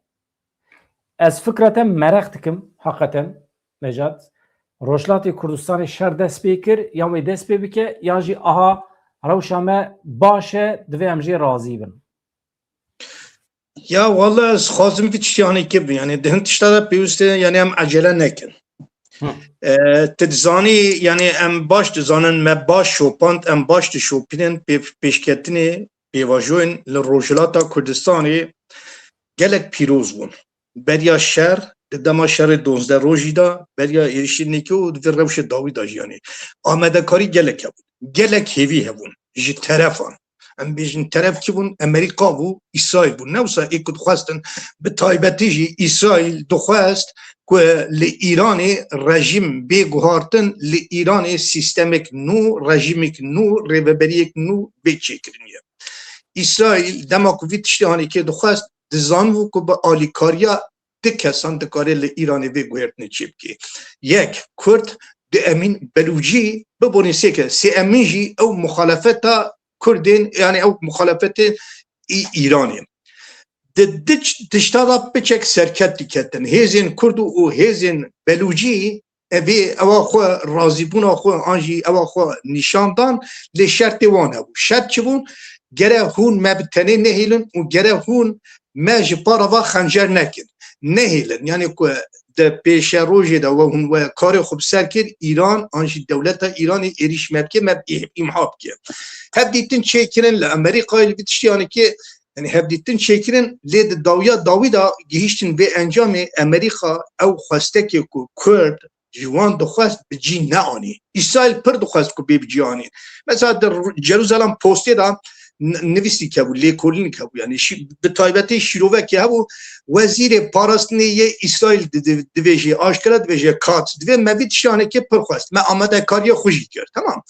Ez fikra te mereq dikim, heqeten, Nejat. Rojhilatê Kurdistanê şer dest pê kir, yan wê dest pê bike, yan jî aha rewşa me baş e, divê em jê razî bin. Ya walla ez xwazim vî tiştî hanê kê bim. Yani di hin tişta de pêwîst e, yani em ecele nekin. Hı. E, tu dizanî, yani em baş dizanin, me baş şopand, em baş dişopînin, pê-, pêşketinê, pêvajoyên li Rojhilata Kurdistanê gelek pîroz bûn. Beriya şer, di dema şerê duwazdeh rojî de, beriya êrişê nêkê û di vê rewşê dawî de jî, yani amadekarî gelek hebûn. Gelek hêvî hebûn ji terefan. Em bêjin teref kî bûn? Amerîka bû, Îsraîl bû. Ne wisa ê ku dixwestin, bi taybetî jî Îsraîl dixwest ku li Îranê rejîm bê guhartin, li Îranê sîstemek nû, rejîmek nû, rêveberiyek nû bê çêkirinê. Îsraîl dema ku vî tiştê hanê kê dixwest, dizanibû ku bi alîkariya du kesan dikare li Îranê vê guhertinê çêbike. Yek, Kurd, du emîn Belûcî, biborîn sê kes. Sê emîn jî ew muxalefeta Kurdên, yani ew muxalefetê Î-, Îranê. Di, di ç-, tişta de piçek serket diketin. Hêzên Kurd û hêzên Belûcî evê, ewa xwe razîbûna xwe an jî ewa xwe nîşan dan, lê şertê wan hebû. Şert çi bû? Gere hûn me bi tenê nehêlin û gere hûn me ji para va xencer nekin. Nehêlin. Yani ku di pêşerojê de we hûn we karê xwe bi ser kir, Îran an jî dewleta Îranê êrîş me bike, me î-, îmha bike. Hevdîtin çêkirin li Amerîkayê li vî tiştî, yani ki, yani hevdîtin çêkirin, lê di dawiya dawî de gihîştin vê encamê. Amerîka ew xwestekê ku Kurd ji wan dixwest bi cî neanî. Îsraîl pir dixwest ku bê bi cî anî. Mesela di Ru-, Jerusalem Postê de n-, nivîsîk hebû, lêkolînîk hebû. Yani şî-, bi taybetî şîrovekê hebû, wezîrê parastinê yê Îsraîl di-, di-, divêjê, aşkera divêje, Katz, divê me vî tiştanekê pir xwest. Me amadekariyê xwe jî kir. Tamam.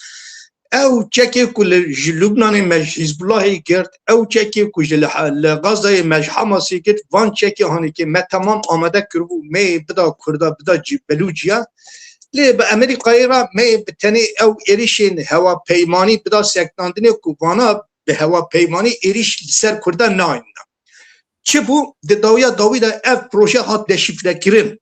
Ew çekê ku li, ji Lubnanê me ji Hizbullahê girt, ew çekê ku ji li, li Gazayê me ji Hamasê girt, van çekê hanekê me temam amade kiribû, me yê bida Kurda, bida cî-, Belûciya. Lê bi Amerîkayê re me yê bi tenê ew êrişên hewapeymanî bida seknandinê ku vana bi hewapeymanî êrîş li ser Kurda nayîne. Çi bû? Di dawiya dawî de ev proje hat deşifrekirin.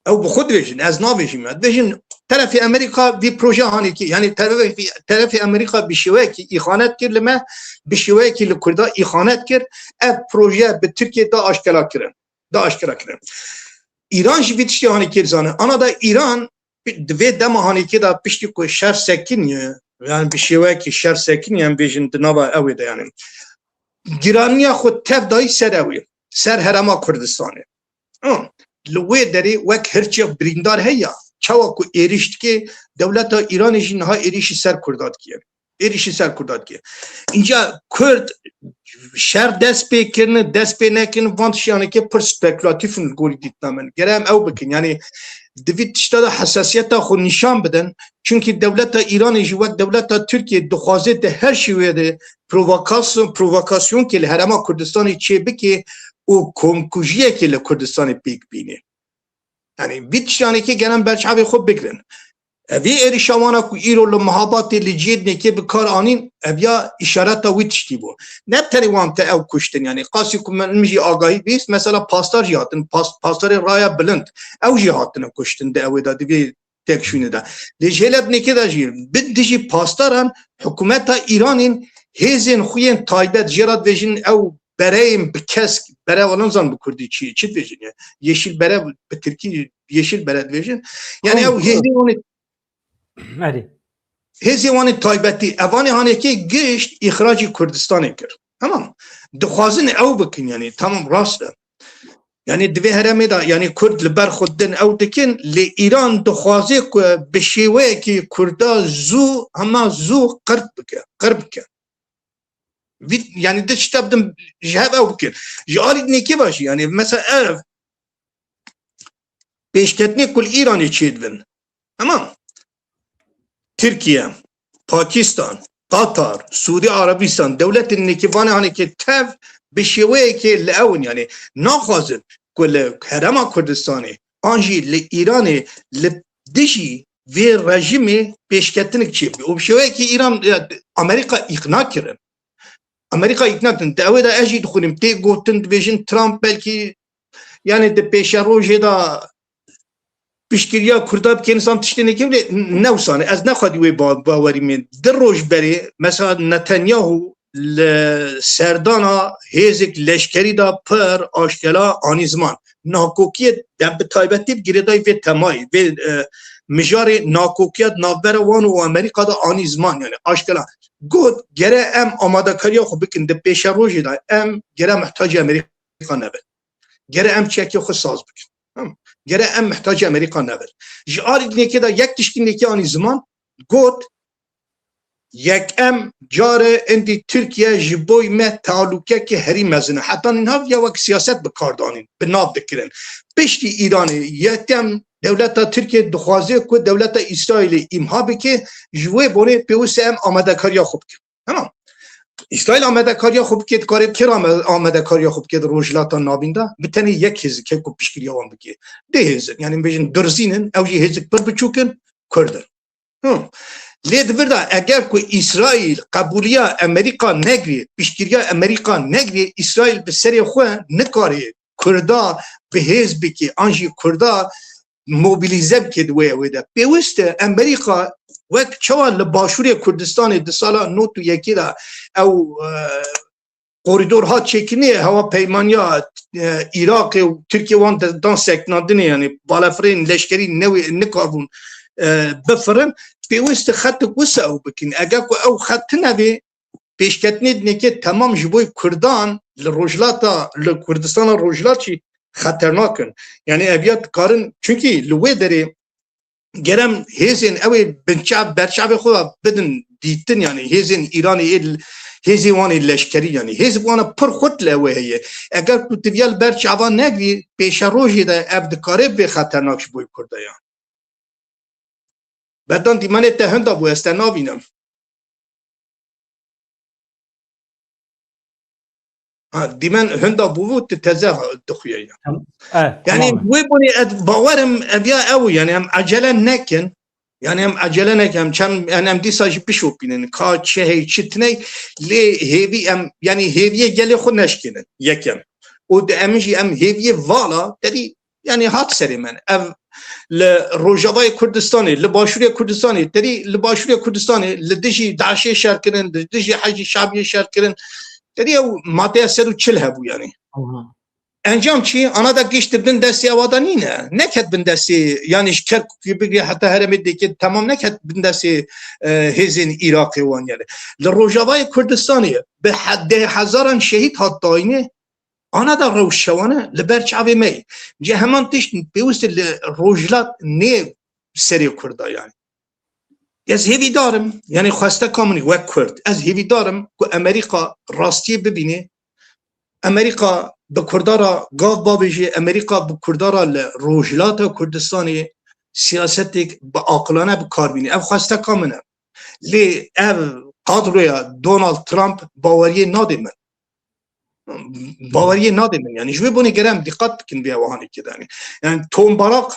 Ew bi xwe dibêjin, ez nabêjim ya. Dibêjin terefê Amerîka vî proje hanekî, yani terefê, terefê Amerîka bi şêweyekî îxanet kir li me, bi şêweyekî li Kurda îxanet kir. Ev proje bi Tirkiye da aşkera kirin. Da aşkera kirin. Îran jî vî tiştê hanekî dizane. Ana da Îran di vê dema hanekê de piştî ku şer sekiniye, Yani bi şêweyekî şer sekinî em bêjin di nava ew ê de yani. Giraniya xwe tev dayî ser ew ê. Ser herêma Kurdistanê. Hı. Li wê derê wek hirçê birîndar heye. Çawa ku êrîş dike, dewleta Îranê jî niha êrîşî ser Kurda dike. Êrîşî ser Kurda dike. Înca Kurd şer dest pê kirine, dest pê nekirine, van tiştanekê pir spekülatîf in li gorî dîtina min. Gere em ew bikin. Yani di vî tişta de hesasiyeta xwe nîşan bidin. Çunkî dewleta Îranê jî wek dewleta Tirkiyê dixwaze di her şêweyê de provokasyon, provokasyonkê li herêma Kurdistanê çêbike û komkujiyekê li Kurdistanê pêk bîne. Yani vî tiştanekê gere em berçavê xwe bigirin. Evî êrîşa wana ku îro li Mihabatê li cihê dinekê bi kar anîn, ev ya îşareta wî tiştî bû. Ne tenê wan te ew kuştin, yani qasî ku min, min jî agahî bîst, mesela pastar jî hatin, pas-, pastarê Raya Bilind, ew jî hatine kuştin di ewê de, di vê tek şûnê de. Lê ji hêla dinekê de jî, bi dijî pastaran, hikûmeta Îranîn hêzên xwe yên taybet jê re dibêjin ew bereyên bi kesk, bere wan nizan bi kurdî çi ye, çi dibêjin ya? Yeşil bere, bi tirkî yeşil bere dibêjin. Yani ew hêzên wan ê, hêzên wan ê taybetî, evanê hanekê gişt îxracî Kurdistanê kir. Tamam. Dixwazin ew bikin, yani tamam, rast e. Yani di vê herêmê de, yani Kurd li ber xwe din ew dikin, lê Îran dixwaze ku bi şêweyekî Kurda zû, hema zû qirb bike, qirb bike. Vî, yani di tişta bidin ji hev ew bikin. Ji alî dinekê ve jî, yani mesela ev pêşketinê ku li Îranê çêdibin. Tamam. Tirkiye, Pakistan, Qatar, Sûdî Arabistan, dewletên nêkîvanê hanekê tev bi şêweyekê li ew in, yani naxwazin ku li herêma Kurdistanê an jî li Îranê li dijî vê rejîmê pêşketinik çêbibe. Û bi şêweyekî Îran, e, Amerîka îqna kirin. Amerîka îqna kirin. Di ewê de ez jî dixwînim, tê gotin, dibêjin Trump belkî, yani di pêşerojê de piştgiriya Kurda bike, însan tiştê neke, lê ne wisa ne. Ez nexwedî wê ba-, bawerî min. Di roj berê, mesela Netanyahu li serdana hêzek leşkerî de pir aşkera anî ziman. Nakokiyê de bi taybetî bi girêdayî vê temayê, vê, e, mijarê nakokiya di navbera wan û Amerîka de anî ziman, yani aşkera. Got, gere em amadekariya xwe bikin di pêşerojê de, em gere mihtacê Amerîka nebin. Gere em çekê xwe saz bikin. Tamam. Gere em mihtacê Amerîka nebin. Ji alî dinekê de yek tiştî neke anî ziman, got, yekem care endî Tirkiye ji boy me tealûkeke herî mezin e. Heta niha ya wek siyaset bi kar danîn, bi nav dikirin. Piştî Îranê yekem dewleta Tirkiye dixwaze ku dewleta Îsraîlê îmha bike, ji wê bonê pêwist e em amadekariya xwe bikin. Tamam. Îsraîl amadekariya xwe bike, dikare kê re ame-, amadekariya xwe bike di Rojhilata Navîn de? Bi tenê yek hêzik heye ku piştgiriya wan bike. Dê hêz in. Yani bêjin Durzîn in, ew jî hêzik pir biçûk in, Kurd in. Hı. Lê di vir de eger ku Îsraîl qebûliya Amerîka negirê, piştgiriya Amerîka negirê, Îsraîl bi serê xwe nikare Kurda bi hêz bike, an jî Kurda mobilîze bike di wê ewê de. Pêwist e Amerîka wek çawa li Başûrê Kurdistanê di sala nod û yekê de ew, e, korîdor hat çêkirinê, hewapeymaniya, e, Iraqê û Tirkiye wan de-, dan sekinandinê, yani balafirên leşkerî newê nikaribûn, e, bifirin. Pêwist e xetik wisa ew bikin. Eger ku ew xet tune bê, pêşketinê dinekê temam ji bo Kurdan li Rojhilata, li Kurdistana Rojhilat jî xeternak in. Yani ev ya dikarin, çunkî li wê derê gerem hêzên ew ê binçav, berçavê xwe bidin dîtin, yani hêzên Îranê ê l-, hêzên wan ê leşkerî, yani hêz wana pir xurt li ew ê heye. Eger ku tu viya li ber çavan negirî, pêşerojê de ev dikare bê xeternak ji bo Kurda ya. Berdan dîmenê te hinda bû, ez te navînim. Ha, dîmen hinda bû, tu teze ha-, dixuye ya. Em, e, Yani tamam. Wê bonê ez bawerim, ev ya ew, yani em ecele nekin. Yani em ecele nekin, em çem, yani em dîsa jî bişopînin. Ka çi hey, çi tiney, lê hêvî em, yani hêviyê gelê xwe neşkênin, yekem. Û di em jî em hêviyê vala, derî Yani hat serê me. Ev li Rojavayê Kurdistanê, li Başûrê Kurdistanê, terî li Başûrê Kurdistanê li dijî DAIŞê şer kirin, li dijî Heşdî Şabiyê şer kirin. Terî ew madeya sed û çil hebû yani. Aha. Encam çi? Ana da giş dibin destê ewa da nîne. Neket bin destê, yani ji Kerkûkê bigire heta herêmê dêkê temam neket bin destê, e, hêzên Iraqê wan yani. Li Rojavayê Kurdistanê bi he-, deh hezaran şehîd hat dayînê. Ana da rewş şewane li ber çavê me ye. Cê heman tişt pêwist e li Rojhilat nê serê Kurda yani. Ez hêvîdar im, yani xwesteka min e wek Kurd. Ez hêvîdar im ku Amerîka rastiyê bibîne. Amerîka bi Kurda re gav bavêje, Amerîka bi Kurda re li Rojhilata Kurdistanê siyasetek bi aqilane bi kar bîne. Ev xwesteka min e. Lê ev kadroya Donald Trump baweriyê nade min. Baweriyê nade min. Yani ji vê bonê gere em dîqat bikin vê ewahanê kê de. Yani Tom Barak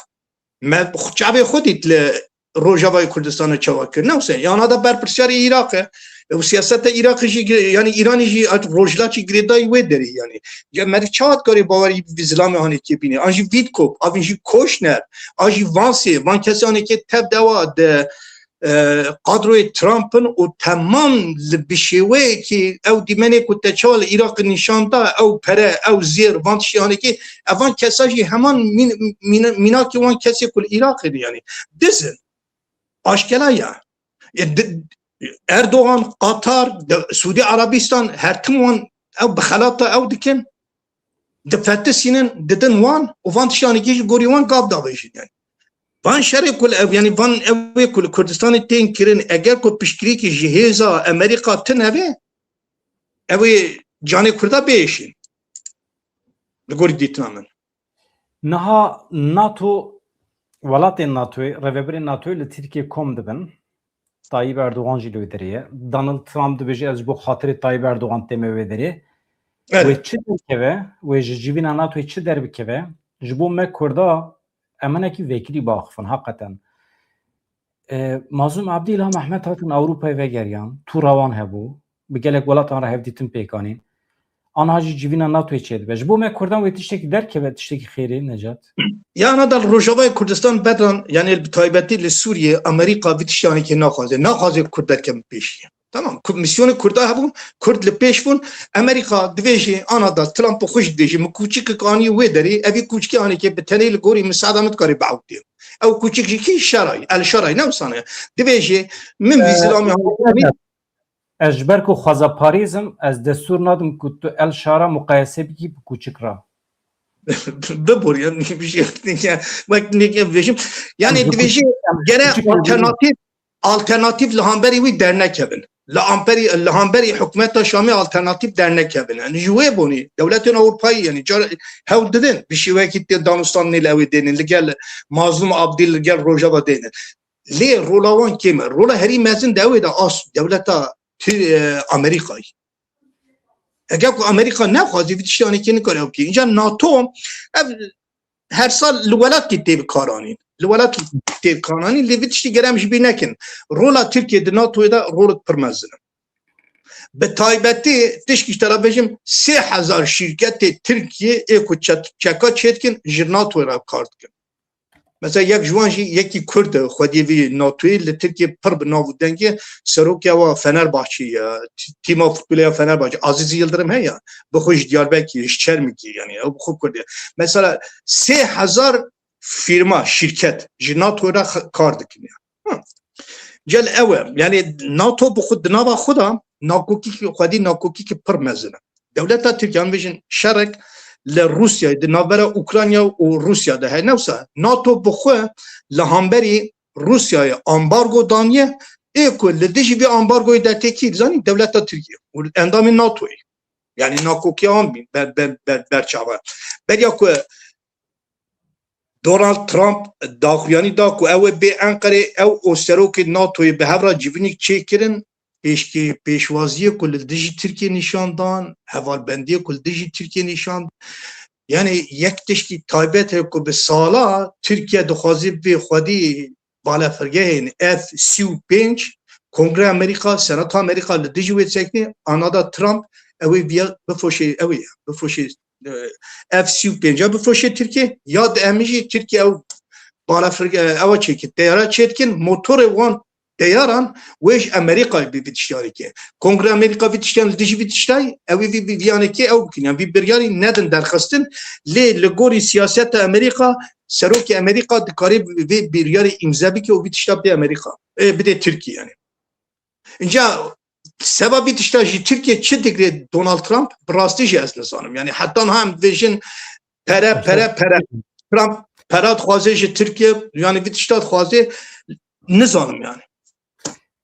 me çavê xwe dît li Rojavayê Kurdistana çawa kir. Ne wisa, yana da berpirsiyarê Iraq e. Û siyaseta Iraqê jî gire-, yani Îranê jî at Rojhilat jî girêdayî wê derê yani. Ya meriv çawa dikarê bawerî bi vî zilamê hanê kê bîne? An jî Witkoff, an jî Kushner, an jî Vance, van kesê hanê kê tev dewa de, e, kadroyê Trump in û temam li bi şêweyekî ew dîmenê ku te çawa li Iraqê nîşan da, ew pere, ew zêr, van tiştê hanê kê, evan kesa jî heman mîn-, mîn-, mînakê wan kesê ku li Iraqê ne yani. Diz in. Aşkera ya. E, di-, Erdogan, Qatar, de-, Suudi Arabistan, her tim wan ew bi xelata ew dikin. Difetisînin, didin wan û van tiştanê jî gorî wan gav davêjin yani. Van şerê ku li ev, yani van ew ê ku li Kurdistanê tên kirin, eger ku piştgirîkî ji hêza Amerîka tune be, ew ê canê Kurda biêşin. Li gorî dîtina min. Niha NATO, welatên NATOyê, rêvebirên NATOyê li Tirkiyê kom dibin. Tayyip Erdogan jî li wê derê ye. Donald Trump dibêje, ez ji bo xatirê Tayyip Erdogan tême wê derê. Evet. Wê çi derkeve? Wê ji civîna NATOyê çi derbikeve? Ji bo me Kurda em hinekî vekirî biaxifin, heqeten. E, Mazlûm Abdî, Îlham Ehmed hatin Ewropayê vegeriyan, tûra wan hebû, bi gelek welatan re hevdîtin pêk anîn. Anha jî civîna NATOyê çêdibe. Ji bo me Kurdan wê tiştekî derkeve, tiştekî xêrê, Necat? Ya ana da li Rojavayê Kurdistan bedran, yani bi taybetî li Sûriyê, Amerîka vî tiştanekê naxwaze. Naxwaze Kurd derkevin pêşiye. Tamam, Ku-, misyonê Kurda hebûn, Kurd li pêş bûn. Amerîka divêjê, ana da Trump xwe jî divêjê, min kûçikek anî wê derê, evî kûçikê anekê bi tenê li gorî misada min dikarê biewtê. Ew kûçik jî kî Şeray, El Şeray ne wisa ne. Divêjê, min vî Ee, zilamê hanê. Ez ji ber ku xwezaparêz im, ez destûr nadim ku tu El Şara muqayese bikî bi kûçik re. Bibor ya, bir şey yok. Ya, bak ne diyeceğim. Yani divêjê, gere alternatif, alternatif li hemberî wî dernekevin. Li amperî, li hemberî hikûmeta Şamê alternatif dernekevin. Yani ji wê bonî, dewletên Ewropayî, yani car-, hewl didin, bi şêweyekî tê danûstan nê li ew ê dênin, li gel Mazlûm Abdî, li gel Rojava dênin. Lê rola wan kêm e. Rola herî mezin de ew ê de as dewleta Ti-, e, Amerîkayê. Eger ku Amerîka nexwazî, vî tiştanê kê nikare ew bikê. Înca NATO ev her sal li welat kê tê bikaranîn. Li welat kê tê bikaranîn, lê vî tiştî gere em ji bîr nekin. Rola Tirkiye di NATOyê de rolek pir mezin e. Bi taybetî tişkî ji te re bêjim, sê hezar şîrketê Tirkiyê ê ku çet-, çeka çêdikin, ji NATOyê re kar dikin. Mesela yek ji wan jî yekî Kurd e, xwediyê vî NATOyê li Tirkiyê pir bi nav û deng e, serokê wa Fenerbahçe ye, t-, tîma futbolê ya Fenerbahçe, Aziz Yildirim heye, bi xwe ji Diyarbekirê, ji Çermikê, yani ew bi xwe Kurd e. Mesela sê hezar firma, şîrket ji NATO re x-, kar dikin ya. Hı. Gel ew e, yani NATO bi xwe di nava xwe de nakokî, xwedî nakokî ki pir mezin e. Dewleta Tirkiye, em bêjin şerek li Rûsyayê, di navbera Ukrayna û Rûsya de heye. Ne wisa NATO bi xwe li hemberî Rûsyayê ambargo daniye, ê ku li dijî vê ambargoyê dertêkî, dizanî dewleta Tirkiye û endamê NATOyê. Yani nakokiya wan bî ber, ber, ber, ber çava. Beriya ku Donald Trump daxuyanî da ku ew ê bê Enqerê, ew û serokê NATOyê bi hev re civînîk çêkirin, pêşkê-, pêşwaziyê ku li dijî Tirkiyê nîşan dan, hevalbendiyê ku li dijî Tirkiyê nîşan, yani yek tişkî taybet heye ku bi sala Tirkiye dixwaze bê xwedî balefirgehên F sî û pênc, Kongreya Amerîka, Senata Amerîka li dijî wê disekine, ana da Trump ew ê viya bifoşê, ew ê bifoşê, e, F sî û pênc bifoşê Tirkiye, ya di em jî Tirkiye ew balefirge-, ewa çêkin, teyara çêdikin, motorê wan teyaran wê ji Amerîkayê bi vî tiştiyarê ke. Kongre Amerîka vî tiştiyan li dijî vî tiştayî, ew ê vî, vî, vî yanekê ew bikin. Yan vî biryarî nedin derxistin, lê li gorî siyaseta Amerîka, serokê Amerîka dikarê vê biryarê îmze bike û vî tişta bidê Amerîka. E, bidê Tirkiye yani. Înca seba vî tişta jî Tirkiye çi digre Donald Trump, bi rastî jî ez nizanim. Yani heta niha em dibêjin pere, pere, pere. Trump pera dixwaze ji Tirkiye, yani vî tişta dixwaze, nizanim yani.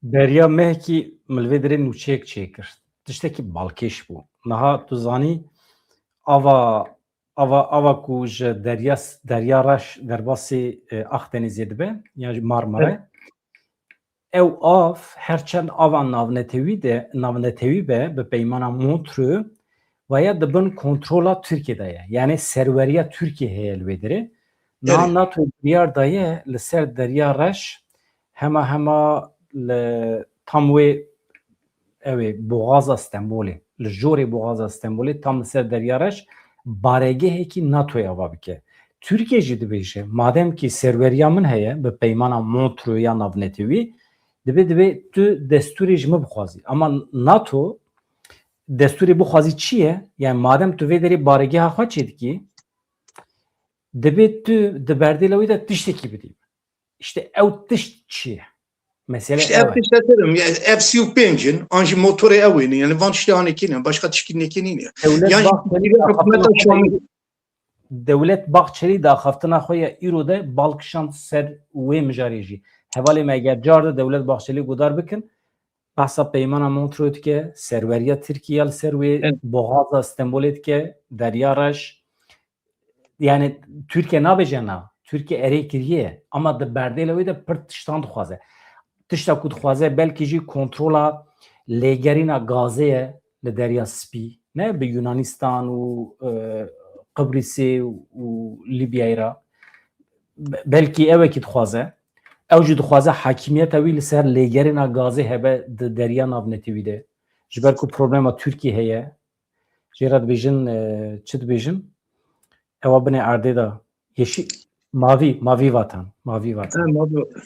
Beriya mehekî min li vê derê nûçeyek çêkir. Tiştekî balkêş bû. Niha tu zanî ava, ava, ava ku ji derya, derya reş derbasî, e, Akdenîzê dibe, yan jî Marmara. Evet. Ew av, her çend ava navnetewî de, navnetewî be, bi peymana Montreux, vaya di bin kontrola Tirkiye de ye. Yani serweriya Tirkiye heye li wê derê. Niha Evet. NATO biryar daye li ser derya reş hema hema li tam wê, ew ê, boğaza Stenbolê, li jorê boğaza Stenbolê tam li ser derya reş baregehekî NATOyê ava bike. Tirkiye jî dibêje, madem ki serweriya min heye bi peymana Montreuxya navnetewî, dibê, dibê tu destûrê ji min bixwazî. Ama NATO destûrê bixwazî çi ye? Yani madem tu vê derê baregeha xwe çêdikî, dibê tu di berdêla wî de tiştekî bidî. İşte ew tişt çi ye? Mesele İşte ev ev e. Tişt derim, yani ev sî û pênc in, an jî motorê ew ê ne. Yani van tiştê hanekî ne, başka tiştî nekî nîne. Dewlet Yan jî Bahçeli hikûmeta axaftina Şamî. Dewlet Bahçeli di axaftina xwe ya îro de bal kişand ser wê mijarê jî. Hevalê me eger car de Dewlet Bahçeli guhdar bikin, behsa peymana Montreux dike, serweriya Tirkiye li ser wê Evet. boğaza Stenbolê dike, derya reş. Yani Tirkiye nabêje na, Tirkiye erê kiriye, ama di berdêla wê de pir tiştan dixwaze. Tişta ku dixwaze belkî jî kontrola lêgerîna gazê ye li Derya Spî, ne bi Yunanistan û, e, Qibrisê û Libyayê re. Be-, belkî ew ê kî dixwaze. Ew jî dixwaze hakimiyeta wî li ser lêgerîna gazê hebe di Derya Navnetewî de. Ji ber ku problema Tirkiye heye. Jê re dibêjin, e, çi dibêjin? Ewa binê erdê de yeşî-, mavî, mavî vatan, mavî vatan. Ha, mavî vatan.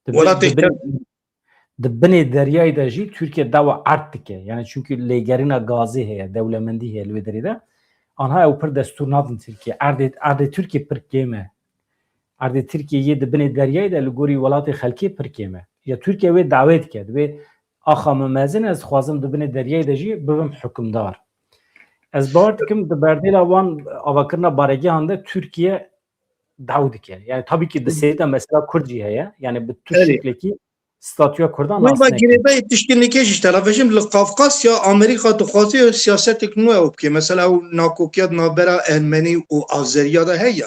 Di bin-, Welatê di bin-, şer- di binê deryayê de jî Tirkiye dawa erd dike. Yani çünkü lêgerîna gazê heye, dewlemendî heye li wê derê de. Anha ew pir destûr nadin Tirkiye. Erdê, erdê Tirkiye pir kêm e. Erdê Tirkiye yê di binê deryayê de li gorî welatê xelkê pir kêm e. Ya Tirkiye wê dawê dike, dibê axa min mezin, ez dixwazim di binê deryayê de jî bibim hukimdar. Ez bawer dikim di berdêla wan avakirina baregehan de Tirkiye daw dike. Yani tabii ki di Hı. sêrî de mesela Kurd jî heye. Yani bi tu Erê. şeklekî statûya Kurdan Wê nas va neke. Girêdayê tiştê nêkê jî ji te re vejim, li Qafqasya Amerîka dixwaze siyasetek nû ew bike. Mesela ew nakokiya di navbera Ermenî û Azeriya de heye.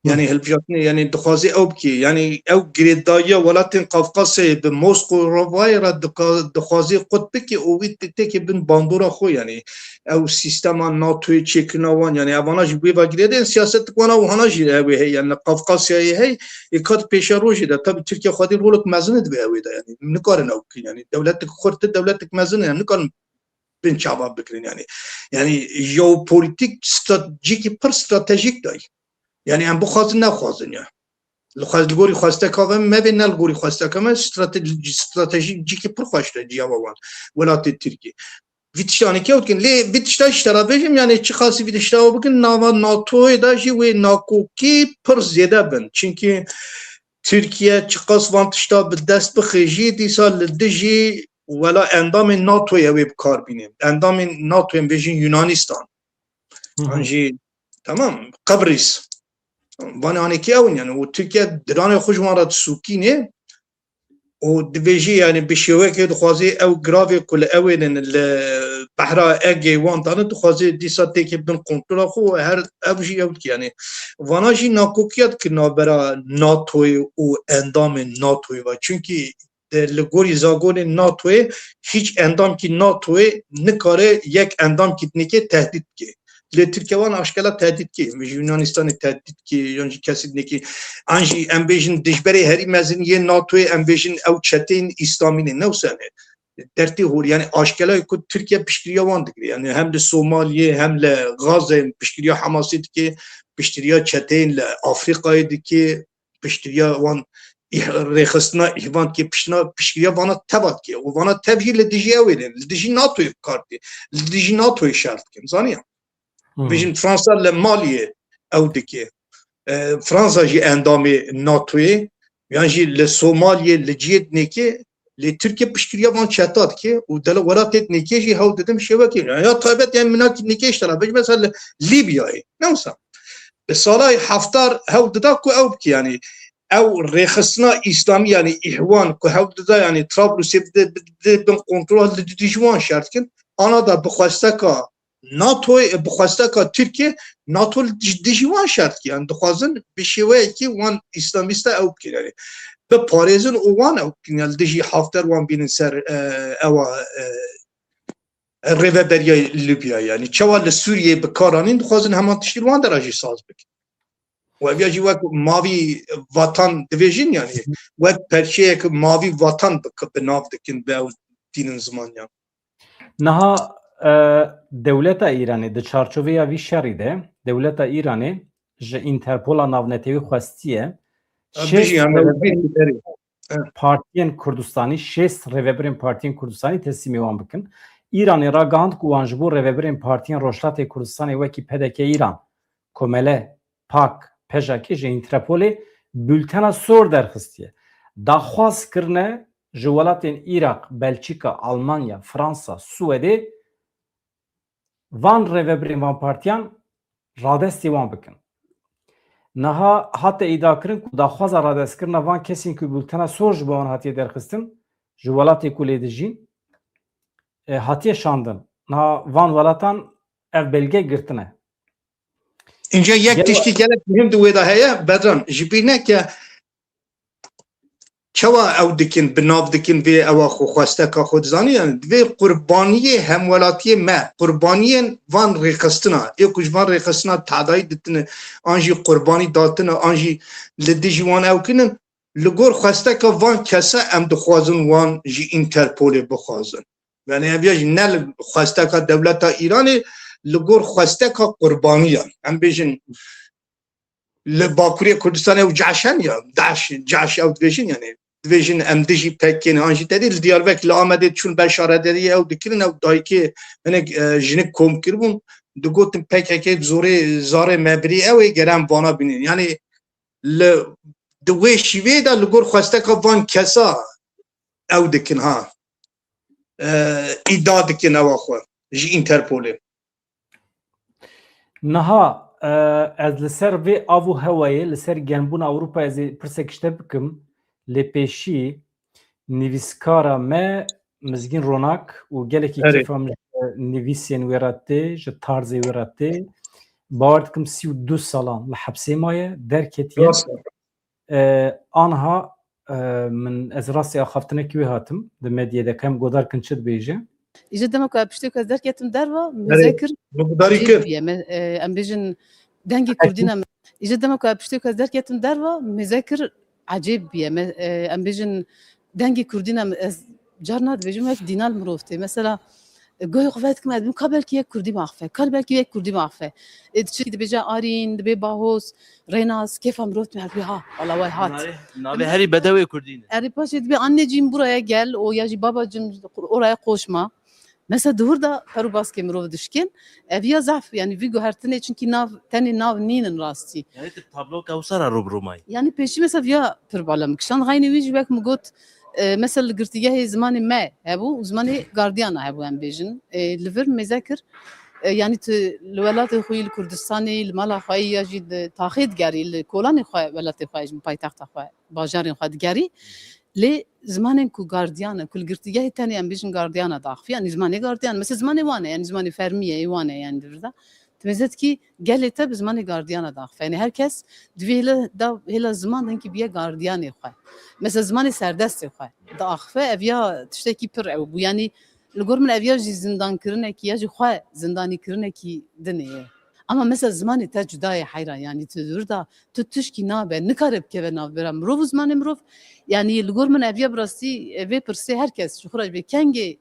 Yani hilbijartinê, yani dixwaze ew bike. Yani ew girêdayiya welatên Qafqasyayê bi Moskowayê re dika-, dixwaze qut bike û wî te-, têkê bin bandora xwe, yani ew sîstema NATOyê çêkirina wan, yani evana jî wê ve girêdayên siyasetik wana û hana jî ew ê heye, yani li Qafqasyayê heye, ê ka di pêşerojê de, tabii Tirkiye xwedî rolek mezin dibe ew ê de, yani nikarin ew bikin, yani dewletek xurt, dewletek mezin, yani nikarin bin çava bikirin, yani. Yani jeopolitik stratejik, pir stratejik dayî. Yani em bixwazin nexwazin ya. Li xwez-, li gorî xwesteka ve mevê, ne li gorî xwesteka me, strate-, stratejî cîkî pir xweş de ciya we wan. Welatê Tirkî. Vî tiştanê kew dikin. Lê vî tişta ji te re bêjim, yani çiqasî vî tişta we bikin, nava NATOyê de jî wê nakokî pir zêde bin. Çimkî Tirkiye çiqas van tişta bi dest bixe jî, dîsa li dijî wela endamên NATOyê wê bi kar bînin. Endamên NATOyê bêjin Yunanistan. Hı hı. An jî, tamam, Qibris. Van hanekî ew in, yani, û Tirkiye diranê xwe ji wan re disûkînê û dibêjî, yani, bi şêwekê dixwazê ew giravê ku li ew ê ne, li behra Egeyê wan dane, dixwazê dîsa têkê bin kontrola xwe û her ev jî ew dike, yani, vana jî nakokiya dike navbera NATOyê û endamên NATOyê ve. Çimkî e, li gorî zagonê NATOyê hîç endamkî NATOyê nikare yek endamkî dinêkê tehdît bike. Lê Tirkiye wan aşkela tehdît kê. Em ji Yunanistanê tehdît kê, yan jî kesî dinêkê. An jî em bêjin dijberê herî mezin yê NATOyê, em bêjin ew çeteyên îslamî ne, ne wisa ne. Dertê hol, yani aşkela ku Tirkiye piştgiriya wan digire. Yani hem li Somaliyê, hem li Gazeyê piştgiriya Hamasê dike, piştgiriya çeteyên li Afrîkayê dike, piştgiriya wan îh-, rêxistina îhvan dike, piştna-, piştgiriya vana teva dike. Û vana tev jî li dijî ew ê ne, li dijî NATOyê bi kar dike. Li dijî NATOyê şer dikin. Zaniya? Hmm. Bêjin Fransa li Maliyê ew dike. E, Fransa jî endamê NATOyê, yan jî li Somaliyê, li cihê dinê ke, lê Tirkiye piştgiriya van çeta dike û dela welatê dinêkê jî hewl didin şêwekê. Ya taybet, yani minakî dinêkê ji te re bêjim, mesela li Lîbyayê, ne wisa. Bi salay Haftar hewl dida ku ew bike, yani ew rêxistina îslamî, yani îhwan ku hewl dida, yani Trablusê bide, bide bin kontrol, li dijî wan şer dikin. Ana da bi xwesteka NATOyê, bi xwesteka Tirkiye, NATO li dij-, dijî wan şer dike. Yani dixwazin bi şêweyekî wan îslamîsta ew bikin. Yani biparêzin û wan ew bikin. Yani li dijî Hafter wan bînin ser, e, ewa, e, rêveberiya Lîbya. Yani çawa li Sûriyeyê bi kar anîn, dixwazin heman tiştî li wan dera jî saz bikin. Û ev ya jî wek mavî vatan divêjin, yani wek perçeyek mavî vatan bi, bi nav dikin, bi ew tînin ziman ya. Niha, e, dewleta Îranê di çarçoveya vî şerî de, dewleta Îranê ji Înterpola navnetewî xwestiye Ha, şêst bijî, em rêvebirên rêvebirên berê. Ha. partiyên Kurdistanî, şêst rêvebirên partiyên Kurdistanî teslîmê wan bikin. Îranê ragihand ku wan ji bo rêvebirên partiyên Rojhilatê Kurdistanê wekî P D K Îran, Komele, PAK, PJAKê ji Înterpolê bultena sor derxistiye. Daxwaz kirine ji welatên Îraq, Belçîka, Almanya, Fransa, Swedê van rêvebirên van partiyan radestê wan bikin. Niha hate îdiakirin ku daxwaza radestkirina van kesên ku bultena sor ji bo wan hatiye derxistin, ji welatê ku lê dijîn, e, hatiye şandin. Niha van welatan ev belge girtine. Înca yek Gelo- tiştî gelek muhîm di wê de heye, Bedran, ji bîr neke çawa ew dikin, bi nav dikin vê ewa xwe xwesteka xwe dizanî, yani divê qurbaniyê hemwelatiyê me, qurbaniyên van rêxistina, ê ku ji van rêxistina tadayî ditine, an jî qurbanî datine, an jî li dijî wan ew kinin, li gor xwesteka van kesa em dixwazin wan ji Înterpolê bixwazin. Yani ev ya jî ne li xwesteka dewleta Îranê, li gor xwesteka qurbaniyan. Em bêjin li Bakurê Kurdistanê ew CAŞ hene ya, DAIŞ, CAŞ ew dibêjin yani. Dibêjin em dijî P K K ne, an jî tedî li Diyarbekir, li Amedê çûn ber şaredariyê ew dikirin, ew dayikê hinek, e, jinik kom kiribûn, digotin P K K zorê, zarê me birî ew ê, gere em vana bînin. Yani li, di wê şîvê de li gor xwesteka van kesa ew dikin ha. E, îdia dikin ewa xwe ji Înterpolê. Niha, e, ez li ser vê av û hewayê, li ser genbûna Ewropa ez ê pirsek ji te bikim. Lê pêşî nivîskara me Mizgîn Ronak û gelekî Erê. kêfa min ji nivîsên wê re tê, ji tarzê wê re tê. Bawer dikim sî û du salan li hepsê maye, derketiye. Rast e. E, anha, e, min, ez rastî axaftinekî wê hatim, di medyê de, kem godar kin çi dibêje. Îje dema ku piştê ku ez derketim derva, Erê, mêze kir, min gudarî ecêb kir. bûye. Me, e, em bêjin dengê Kurdî ne. Îje dema ku piştê ku ez derketim derva, mêze kir, ecêb bûye. Me, e, em bêjin dengê Kurdî ne, ez carna dibêjim wek dîna li mirov tê. Mesela, e, goyê xwe vedikim, ez dibim, ka belkî yek Kurdî maxife, ka belkî yek Kurdî maxife. Ê diçikî dibêje Arîn, dibê Bahoz, Rênas, kêfa mirov tê, her ha, wala way hat. Navê, navê herî bedewê Kurdî ne. Erê paşê dibê anneciğim buraya gel, o ya jî babacığım oraya koşma. Mesela di wir de per û baskê mirov dişkin, ev ya zehf, yani vî guhertinê, çunkî nav, tenê nav nînin rastî. Yani tu tablo Kewsera rû bi rû mayî. Yani pêşî mesela viya pir bala min kişand, xeynî wî jî wek min got, e, mesela li girtîgehê zimanê me hebû û zimanê gardiyana hebû em bêjin. E, li vir mêze kir, e, yani tu li welatê xwe yî, li Kurdistanê yî, li mala xwe yî ya jî di taxê digerî, li kolanê xwe, welatê xwe yî, ji paytexta xwe, bajarên xwe digerî. Lê zimanên ku gardiyan e, ku li girtîgehê tenê em bêjin gardiyana diaxifî, yanî zimanê gardiyan, mesela zimanê wan e, yanî zimanê fermî ye, ê wan e, yanî di vir de. Tu mêze dikî gelê te bi zimanê gardiyana diaxife. Yanî her kes divê hêla, da, hêla ziman hinkî biye gardiyanê xwe. Mesela zimanê serdestê xwe diaxife, ev ya tiştekî pir ew bû. Yanî li gor min ev ya jî zindankirinekî ya jî xwe zindanîkirinekî dinê ye. Ama mesela zimanê te cuda ye heyran, yanî tu di wir de tu tişkî nabe, nikare bikeve navbera mirov û zimanê mirov. Yanî li gor min ev ya bi rastî, e, vê pirsê her kes ji xwe re bê kengê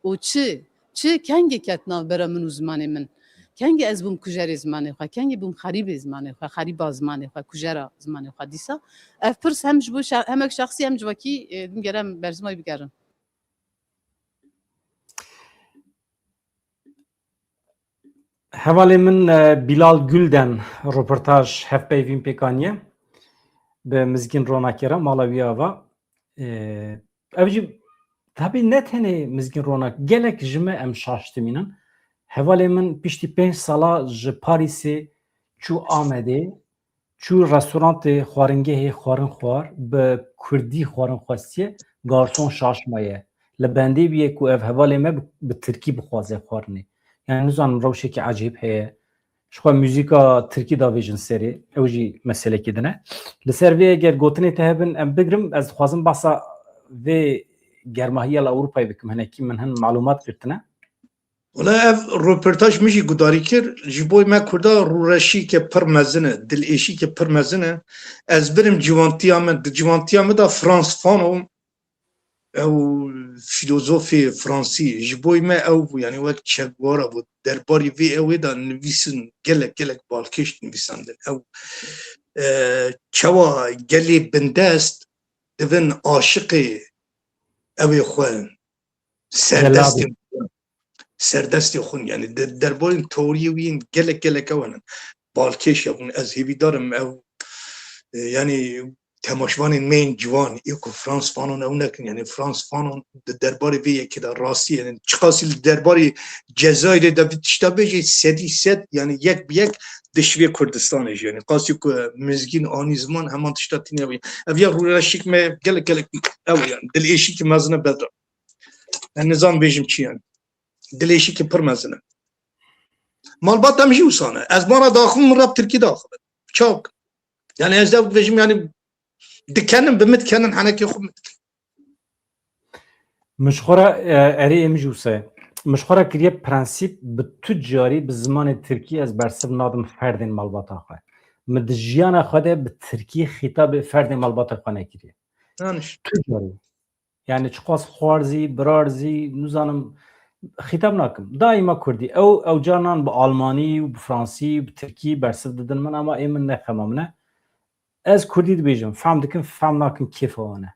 û çi, çi kengê ket navbera min û zimanê min. Kengî ez bûm kujerê zimanê xwe, kengî bûm xerîbê zimanê xwe, xerîba zimanê xwe, kujera zimanê xwe dîsa. Ev pirs hem ji bo şe-, hemek şexsî hem civakî, e, din gerem berzimay bigerin. Hevalê min, e, Bilal Gülden roportaj hevpeyvîn pêk aniye. Bi Mizgîn Ronakê re mala wî ava. E, ev jî tabi ne tenê Mizgîn Ronak, gelek ji me em şaş dimînin. Hevalê min piştî pênc sala ji Parîsê çû Amedê, çû restorantê xwaringehê xwarin xwar, bi kurdî xwarin xwestiye, garson şaş maye. Li bendê bûye ku ev hevalê me bi, bi tirkî bixwaze xwarinê. Yani nizanim rewşekî ecêb heye. Ji xwe muzîka tirkî davêjin serê, ew jî meselekê din e. Li ser vê eger gotinê te hebin em bigrim, ez dixwazim behsa vê germahiya li Ewropayê bikim. Hinekî min hin malumat girtine. Wala ev roportaj min jî gudarî kir. Ji bo me Kurda rûreşîke pir mezin e, dilêşîke pir mezin e. Ez birim ciwantiya min, di ciwantiya min de Frans Fanon, ew fîlozofê fransî, ji bo me ew bû, yani wek Che Guevara bû, derbarî vê ewê de nivîsin gelek gelek balkêş nivîsandin. Ew e, çawa gelê bindest divin aşiqê ewê xwe serdestê serdestê xwe, yani de, derbarên teoriyê wî yên gelek gelek ew henin. Balkêş hebûn, ez hêvîdar im ew e, yani temaşvanên me yên ciwan ê ku Frans Fanon ew nekin, yani Frans Fanon di derbarê vê yekê de rastî, yani çiqasî li derbarê Cezayirê de vî tişta bêjê sedî sed, yani yek bi yek dişivê Kurdistanê jî, yani qasî ku Mizgîn anî ziman heman tişta tîne wî. Ev ya rûreşik me gelek gelek ew, yani dilêşîkî mezin e bedra. Ez nizam bêjim çi yani. Dilêşîkî pir mezin e. Malbata min jî wisa ne. Ez mala daxivim, min re bi tirkî daxivin. Çak. Yani ez de dibêjim yani dikenin, bi min dikenin, henekê xwe min dikin. Min ji xwe re, e, erê, ê min jî wisa ye. Min ji xwe re kiriye prensîp, bi tu carî bi zimanê tirkî ez bersiv nadim ferdên malbata xwe. Min di jiyana xwe de bi tirkî xîtabê ferdên malbata xwe nekiriye. Yanlış. Tu carî. Yani çiqas xwar zî, birar zî, nizanim, xîtab nakim. Daîma kurdî. Ew, ew canan bi almanî û bi fransî, bi tirkî bersiv didin min, ama ê min ne xema min e. Ez kurdî dibêjim, fehm dikim, fehm nakim, kêfa wan e.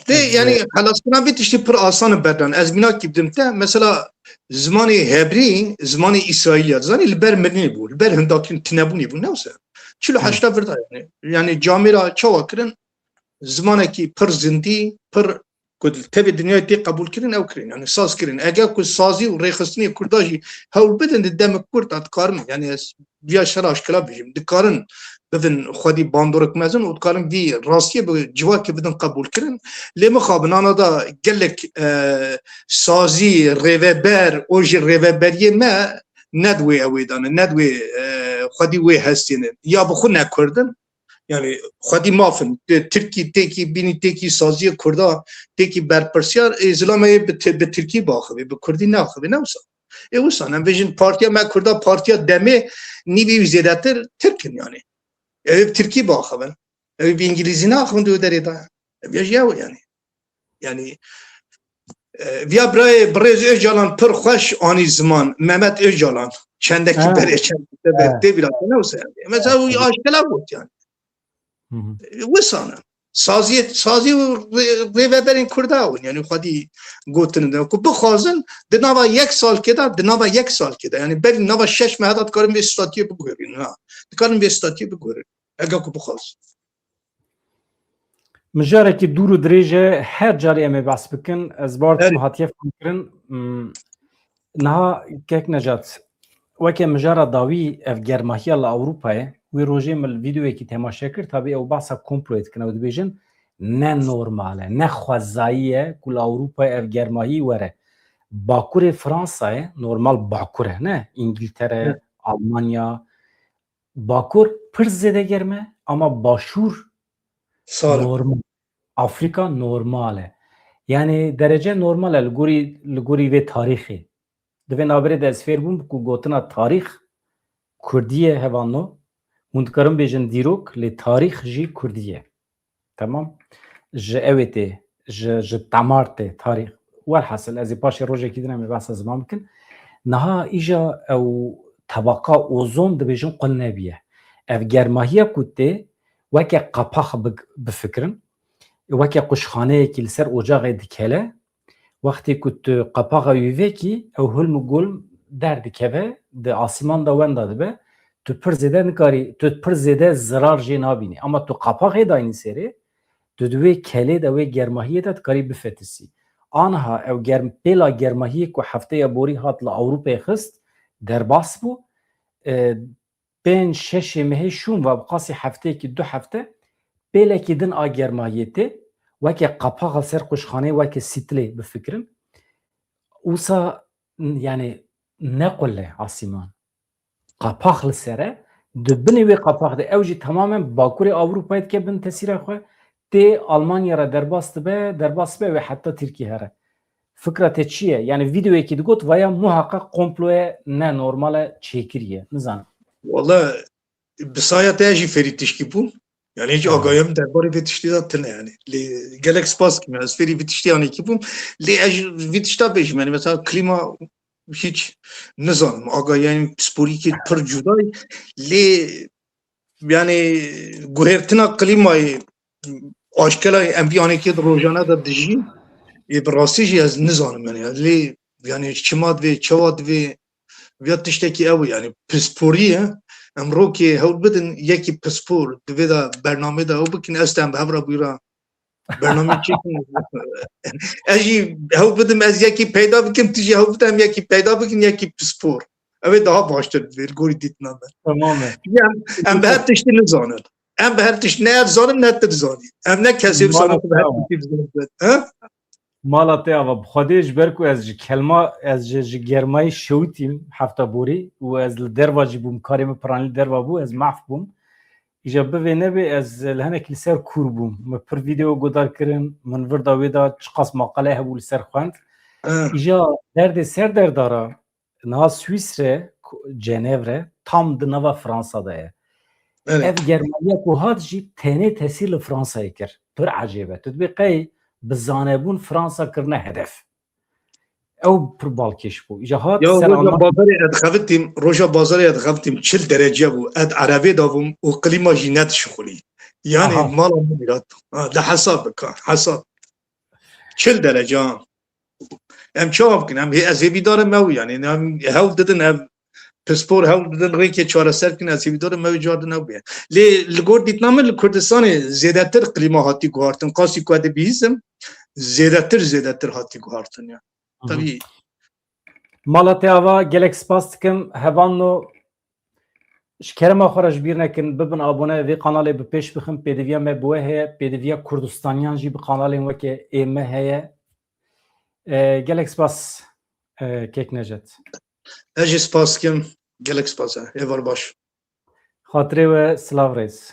Dê, yani xelaskirina vê tiştê pir asan e berdan. Ez mînakî bidim te, mesela zimanê hebrî, zimanê Îsraîlî ya, zanî li ber mirinê bû, li ber hindakirin tinebûnê bû, ne wisa? Çil û heşta vir da yani. Yani camêra çawa kirin? Zimanekî pir zindî, pir ku tevê dinyayê tê qebûl kirin, ew kirin. Yani saz kirin. Eger ku sazî û rêxistinê kurda jî hewl bidin di demek kurt de dikarin. Yani ez viya şer aşkera bêjim. Dikarin bibin xwedî bandorek mezin û dikarin vî rastiyê bi civakê bidin qebûl kirin. Lê mixabin ana da gelek, e, sazî, rêveber û jî rêveberiyê me ne di wê ewê de ne, ne di wê, e, xwedî wê hestê ne. Ya bi xwe ne kurd in, yani xwedî maf in. Tirkî têkî bînî, têkî saziyê kurda, têkî berpirsiyar, ê zilameyê bi ti-, bi tirkî biaxivê, bi kurdî neaxivê, ne wisa. Ê wisa ne, em bêjin partiya me kurda, partiya demê nîvî wî zêdetir tirk in yani. Ew ê bi tirkî biaxivin. Ew ê bi îngilîzî neaxivin di wê derê de. Ev ya jî ew yani. Yani, e, viya birayê birêz Öcalan pir xweş anî ziman, Mehmet Öcalan. Çendekî Ha. berê, çendekî berê, Ha. tê bîra te ne wisa yani. Mesela, wî aşkela got yani. Hı hı. E, wisa ne. Saziyê, sazî û rê-, rêveberên kurda hûn, yani xwedî gotin de. Ku bixwazin, di nava yek salkê de, di nava yek salkê de, yani belkî nava şeş meha de dikarin vê statiyê biguherin, ha. Dikarin vê statiyê biguherin. Eger ku bixwazin. Mijarekî dûr û dirêj e, her carê em ê behs bikin. Ez bar Her- dikim hatiye fehmkirin. Hmm, niha kek Necat, weke mijara dawî ev germahiya li Ewropayê, wê rojê min li vîdeoyekî temaşe kir, tabî ew behsa komployê dikin, ew dibêjin ne normal e, ne xwezayî ye ku li Ewropayê ev germahî were. Bakurê Fransayê, normal bakur e, ne? Îngiltere, Evet. Almanya, Bakur pir zêde germ e, ama Başûr Sar e. Normal. Afrîka normal e. Yani derece normal e li gorî, li gorî vê tarîxê. Di vê navberê de ez fêr bûm ku gotina tarîx kurdî ye, hevalno. Hûn dikarin bêjin dîrok, lê tarîx jî kurdî ye. Tamam? Ji ewê tê, ji, ji temar tê, tarîx. Welhasil, ez ê paşê rojekî din em ê behsa ziman bikin. Niha îja ew tebaqa ozon dibêjin qul nebiye. Ev germahiya ku tê weke qapax bi-, bifikirin, weke quşxaneyekî li ser ocaxê dikele, wextê ku tu qapaxa wî vekî, ew hilm û gulm derdikeve, di asîman de wenda dibe, tu pir zêde nikarî, tu pir zêde zirar jê nabînî. Ama tu qapaxê dayînî serê, tu di wê kelê de, wê germahiyê de dikarî bifetisî. Aniha ew germ-, pêla germahiyê ku hefteya borî hat li Ewropayê xist, derbas bû. E, pênc şeşê mehê şûn ve bi qasî hefteyekî du hefte pêlekî din a germahiyê tê, weke qapax li ser quşxaneyê, weke sîtilê bifikirin. Wisa, yani, ne qule asîman. Qapax li ser e, di binê wê qapax de ew jî temamen Bakurê Ewropayê dike bin tesîra xwe, tê Almanya re derbas dibe, derbas dibe wê heta Tirkî here. Fikra te çi ye? Yani vîdeoyekî digot, vaya muhaqqeq komploye ne normal e çêkiriye. Nizanim. Wala, bi saya te jî fêrî tişkî bûm. Yani hiç Ha. agahiyê min derbarê vê tiştî de tune yani. Lê gelek spas kim, ez fêrî vê tiştî anekî bûm. Lê ez ji vê tişta bêjim yani, mesela klîma hiç nizanim. Agahiyên pisporîkê pir cudayî. Lê yani guhertina klîmayê aşkela em vî anekê di rojane de dijîn. Ê bi rastî jî ez nizanim yani. Lê yani çima divê, çawa divê, ya tiştekî ew e yani pisporî ye. Em rokê hewl bidin, yekî pispor di vê de bernamê de ew bikin, ez te em bi hev re bûyra bernamê çêkin. Ez jî hewl bidim, ez yekî peyda bikim, tu jî hewl bide em yekî peyda bikin, yekî pispor. Ew ê daha baştir divê li gorî dîtina me. Tamam e. Em, em bi her tiştî nizanin. Em bi her tişt ne ez zanim ne tu dizanî. Em ne kesê wisa ne bi her tiştî dizanin. Ha? Mala te ava, bi Xwedê ji ber ku ez ji kelma, ez ji, ji germayî şewitîm hefta borî û ez li derva jî bûm, karê min piranî li derva bû, ez maf bûm. Îja bivê nebê ez li hinekî li ser kûr bûm. Min pir vîdeo guhdar kirin, min vir da wê de çiqas maqale hebû li ser xwend. Eh. Îja derdê ser derdara, niha Swîsre, ku-, Cenevre, tam di nava Fransa de ye. Evet. Ev germahiya ku hat jî tenê tesîr li Fransayê kir. Pir ecêb e. Tu dibê qey bi zanebûn Fransa kirine hedef. Ew pir balkêş bû. Îja hat Ya ser roja Alman- bazarê ez dixevitîm, roja bazarê ez dixevitîm çil derece bû. Ez erebê de bûm û klîma jî nedişixulî. Yani Aha. mala min mirat. Ha, de hesab bika, hesab. Çil derece ha. Em çawa bikin? Em hê-, ez hêvîdar im ew, yani, em hewl didin, ev pispor hewl didin, rêkê çareser bikin, ez hêvîdar im ew car din ew bê. Lê li gor dîtina min li Kurdistanê zêdetir klîma hatî guhartin. Qasî ku ez dibihîsim, zêdetir, zêdetir hatî guhartin ya. Hı hı. Tabî. Mala te ava, gelek spas dikim. Hevalno, ji kerema xwe re ji bîr nekin, bibin abone, vê kanalê bi pêş bixin, pêdiviya me bi we heye, pêdiviya Kurdistaniyan jî bi kanalên weke ê me heye. E, gelek spas, e, Kek Necet. Ez jî spas dikim, gelek spas e. Êvar baş. Xatirê we, silav rêz.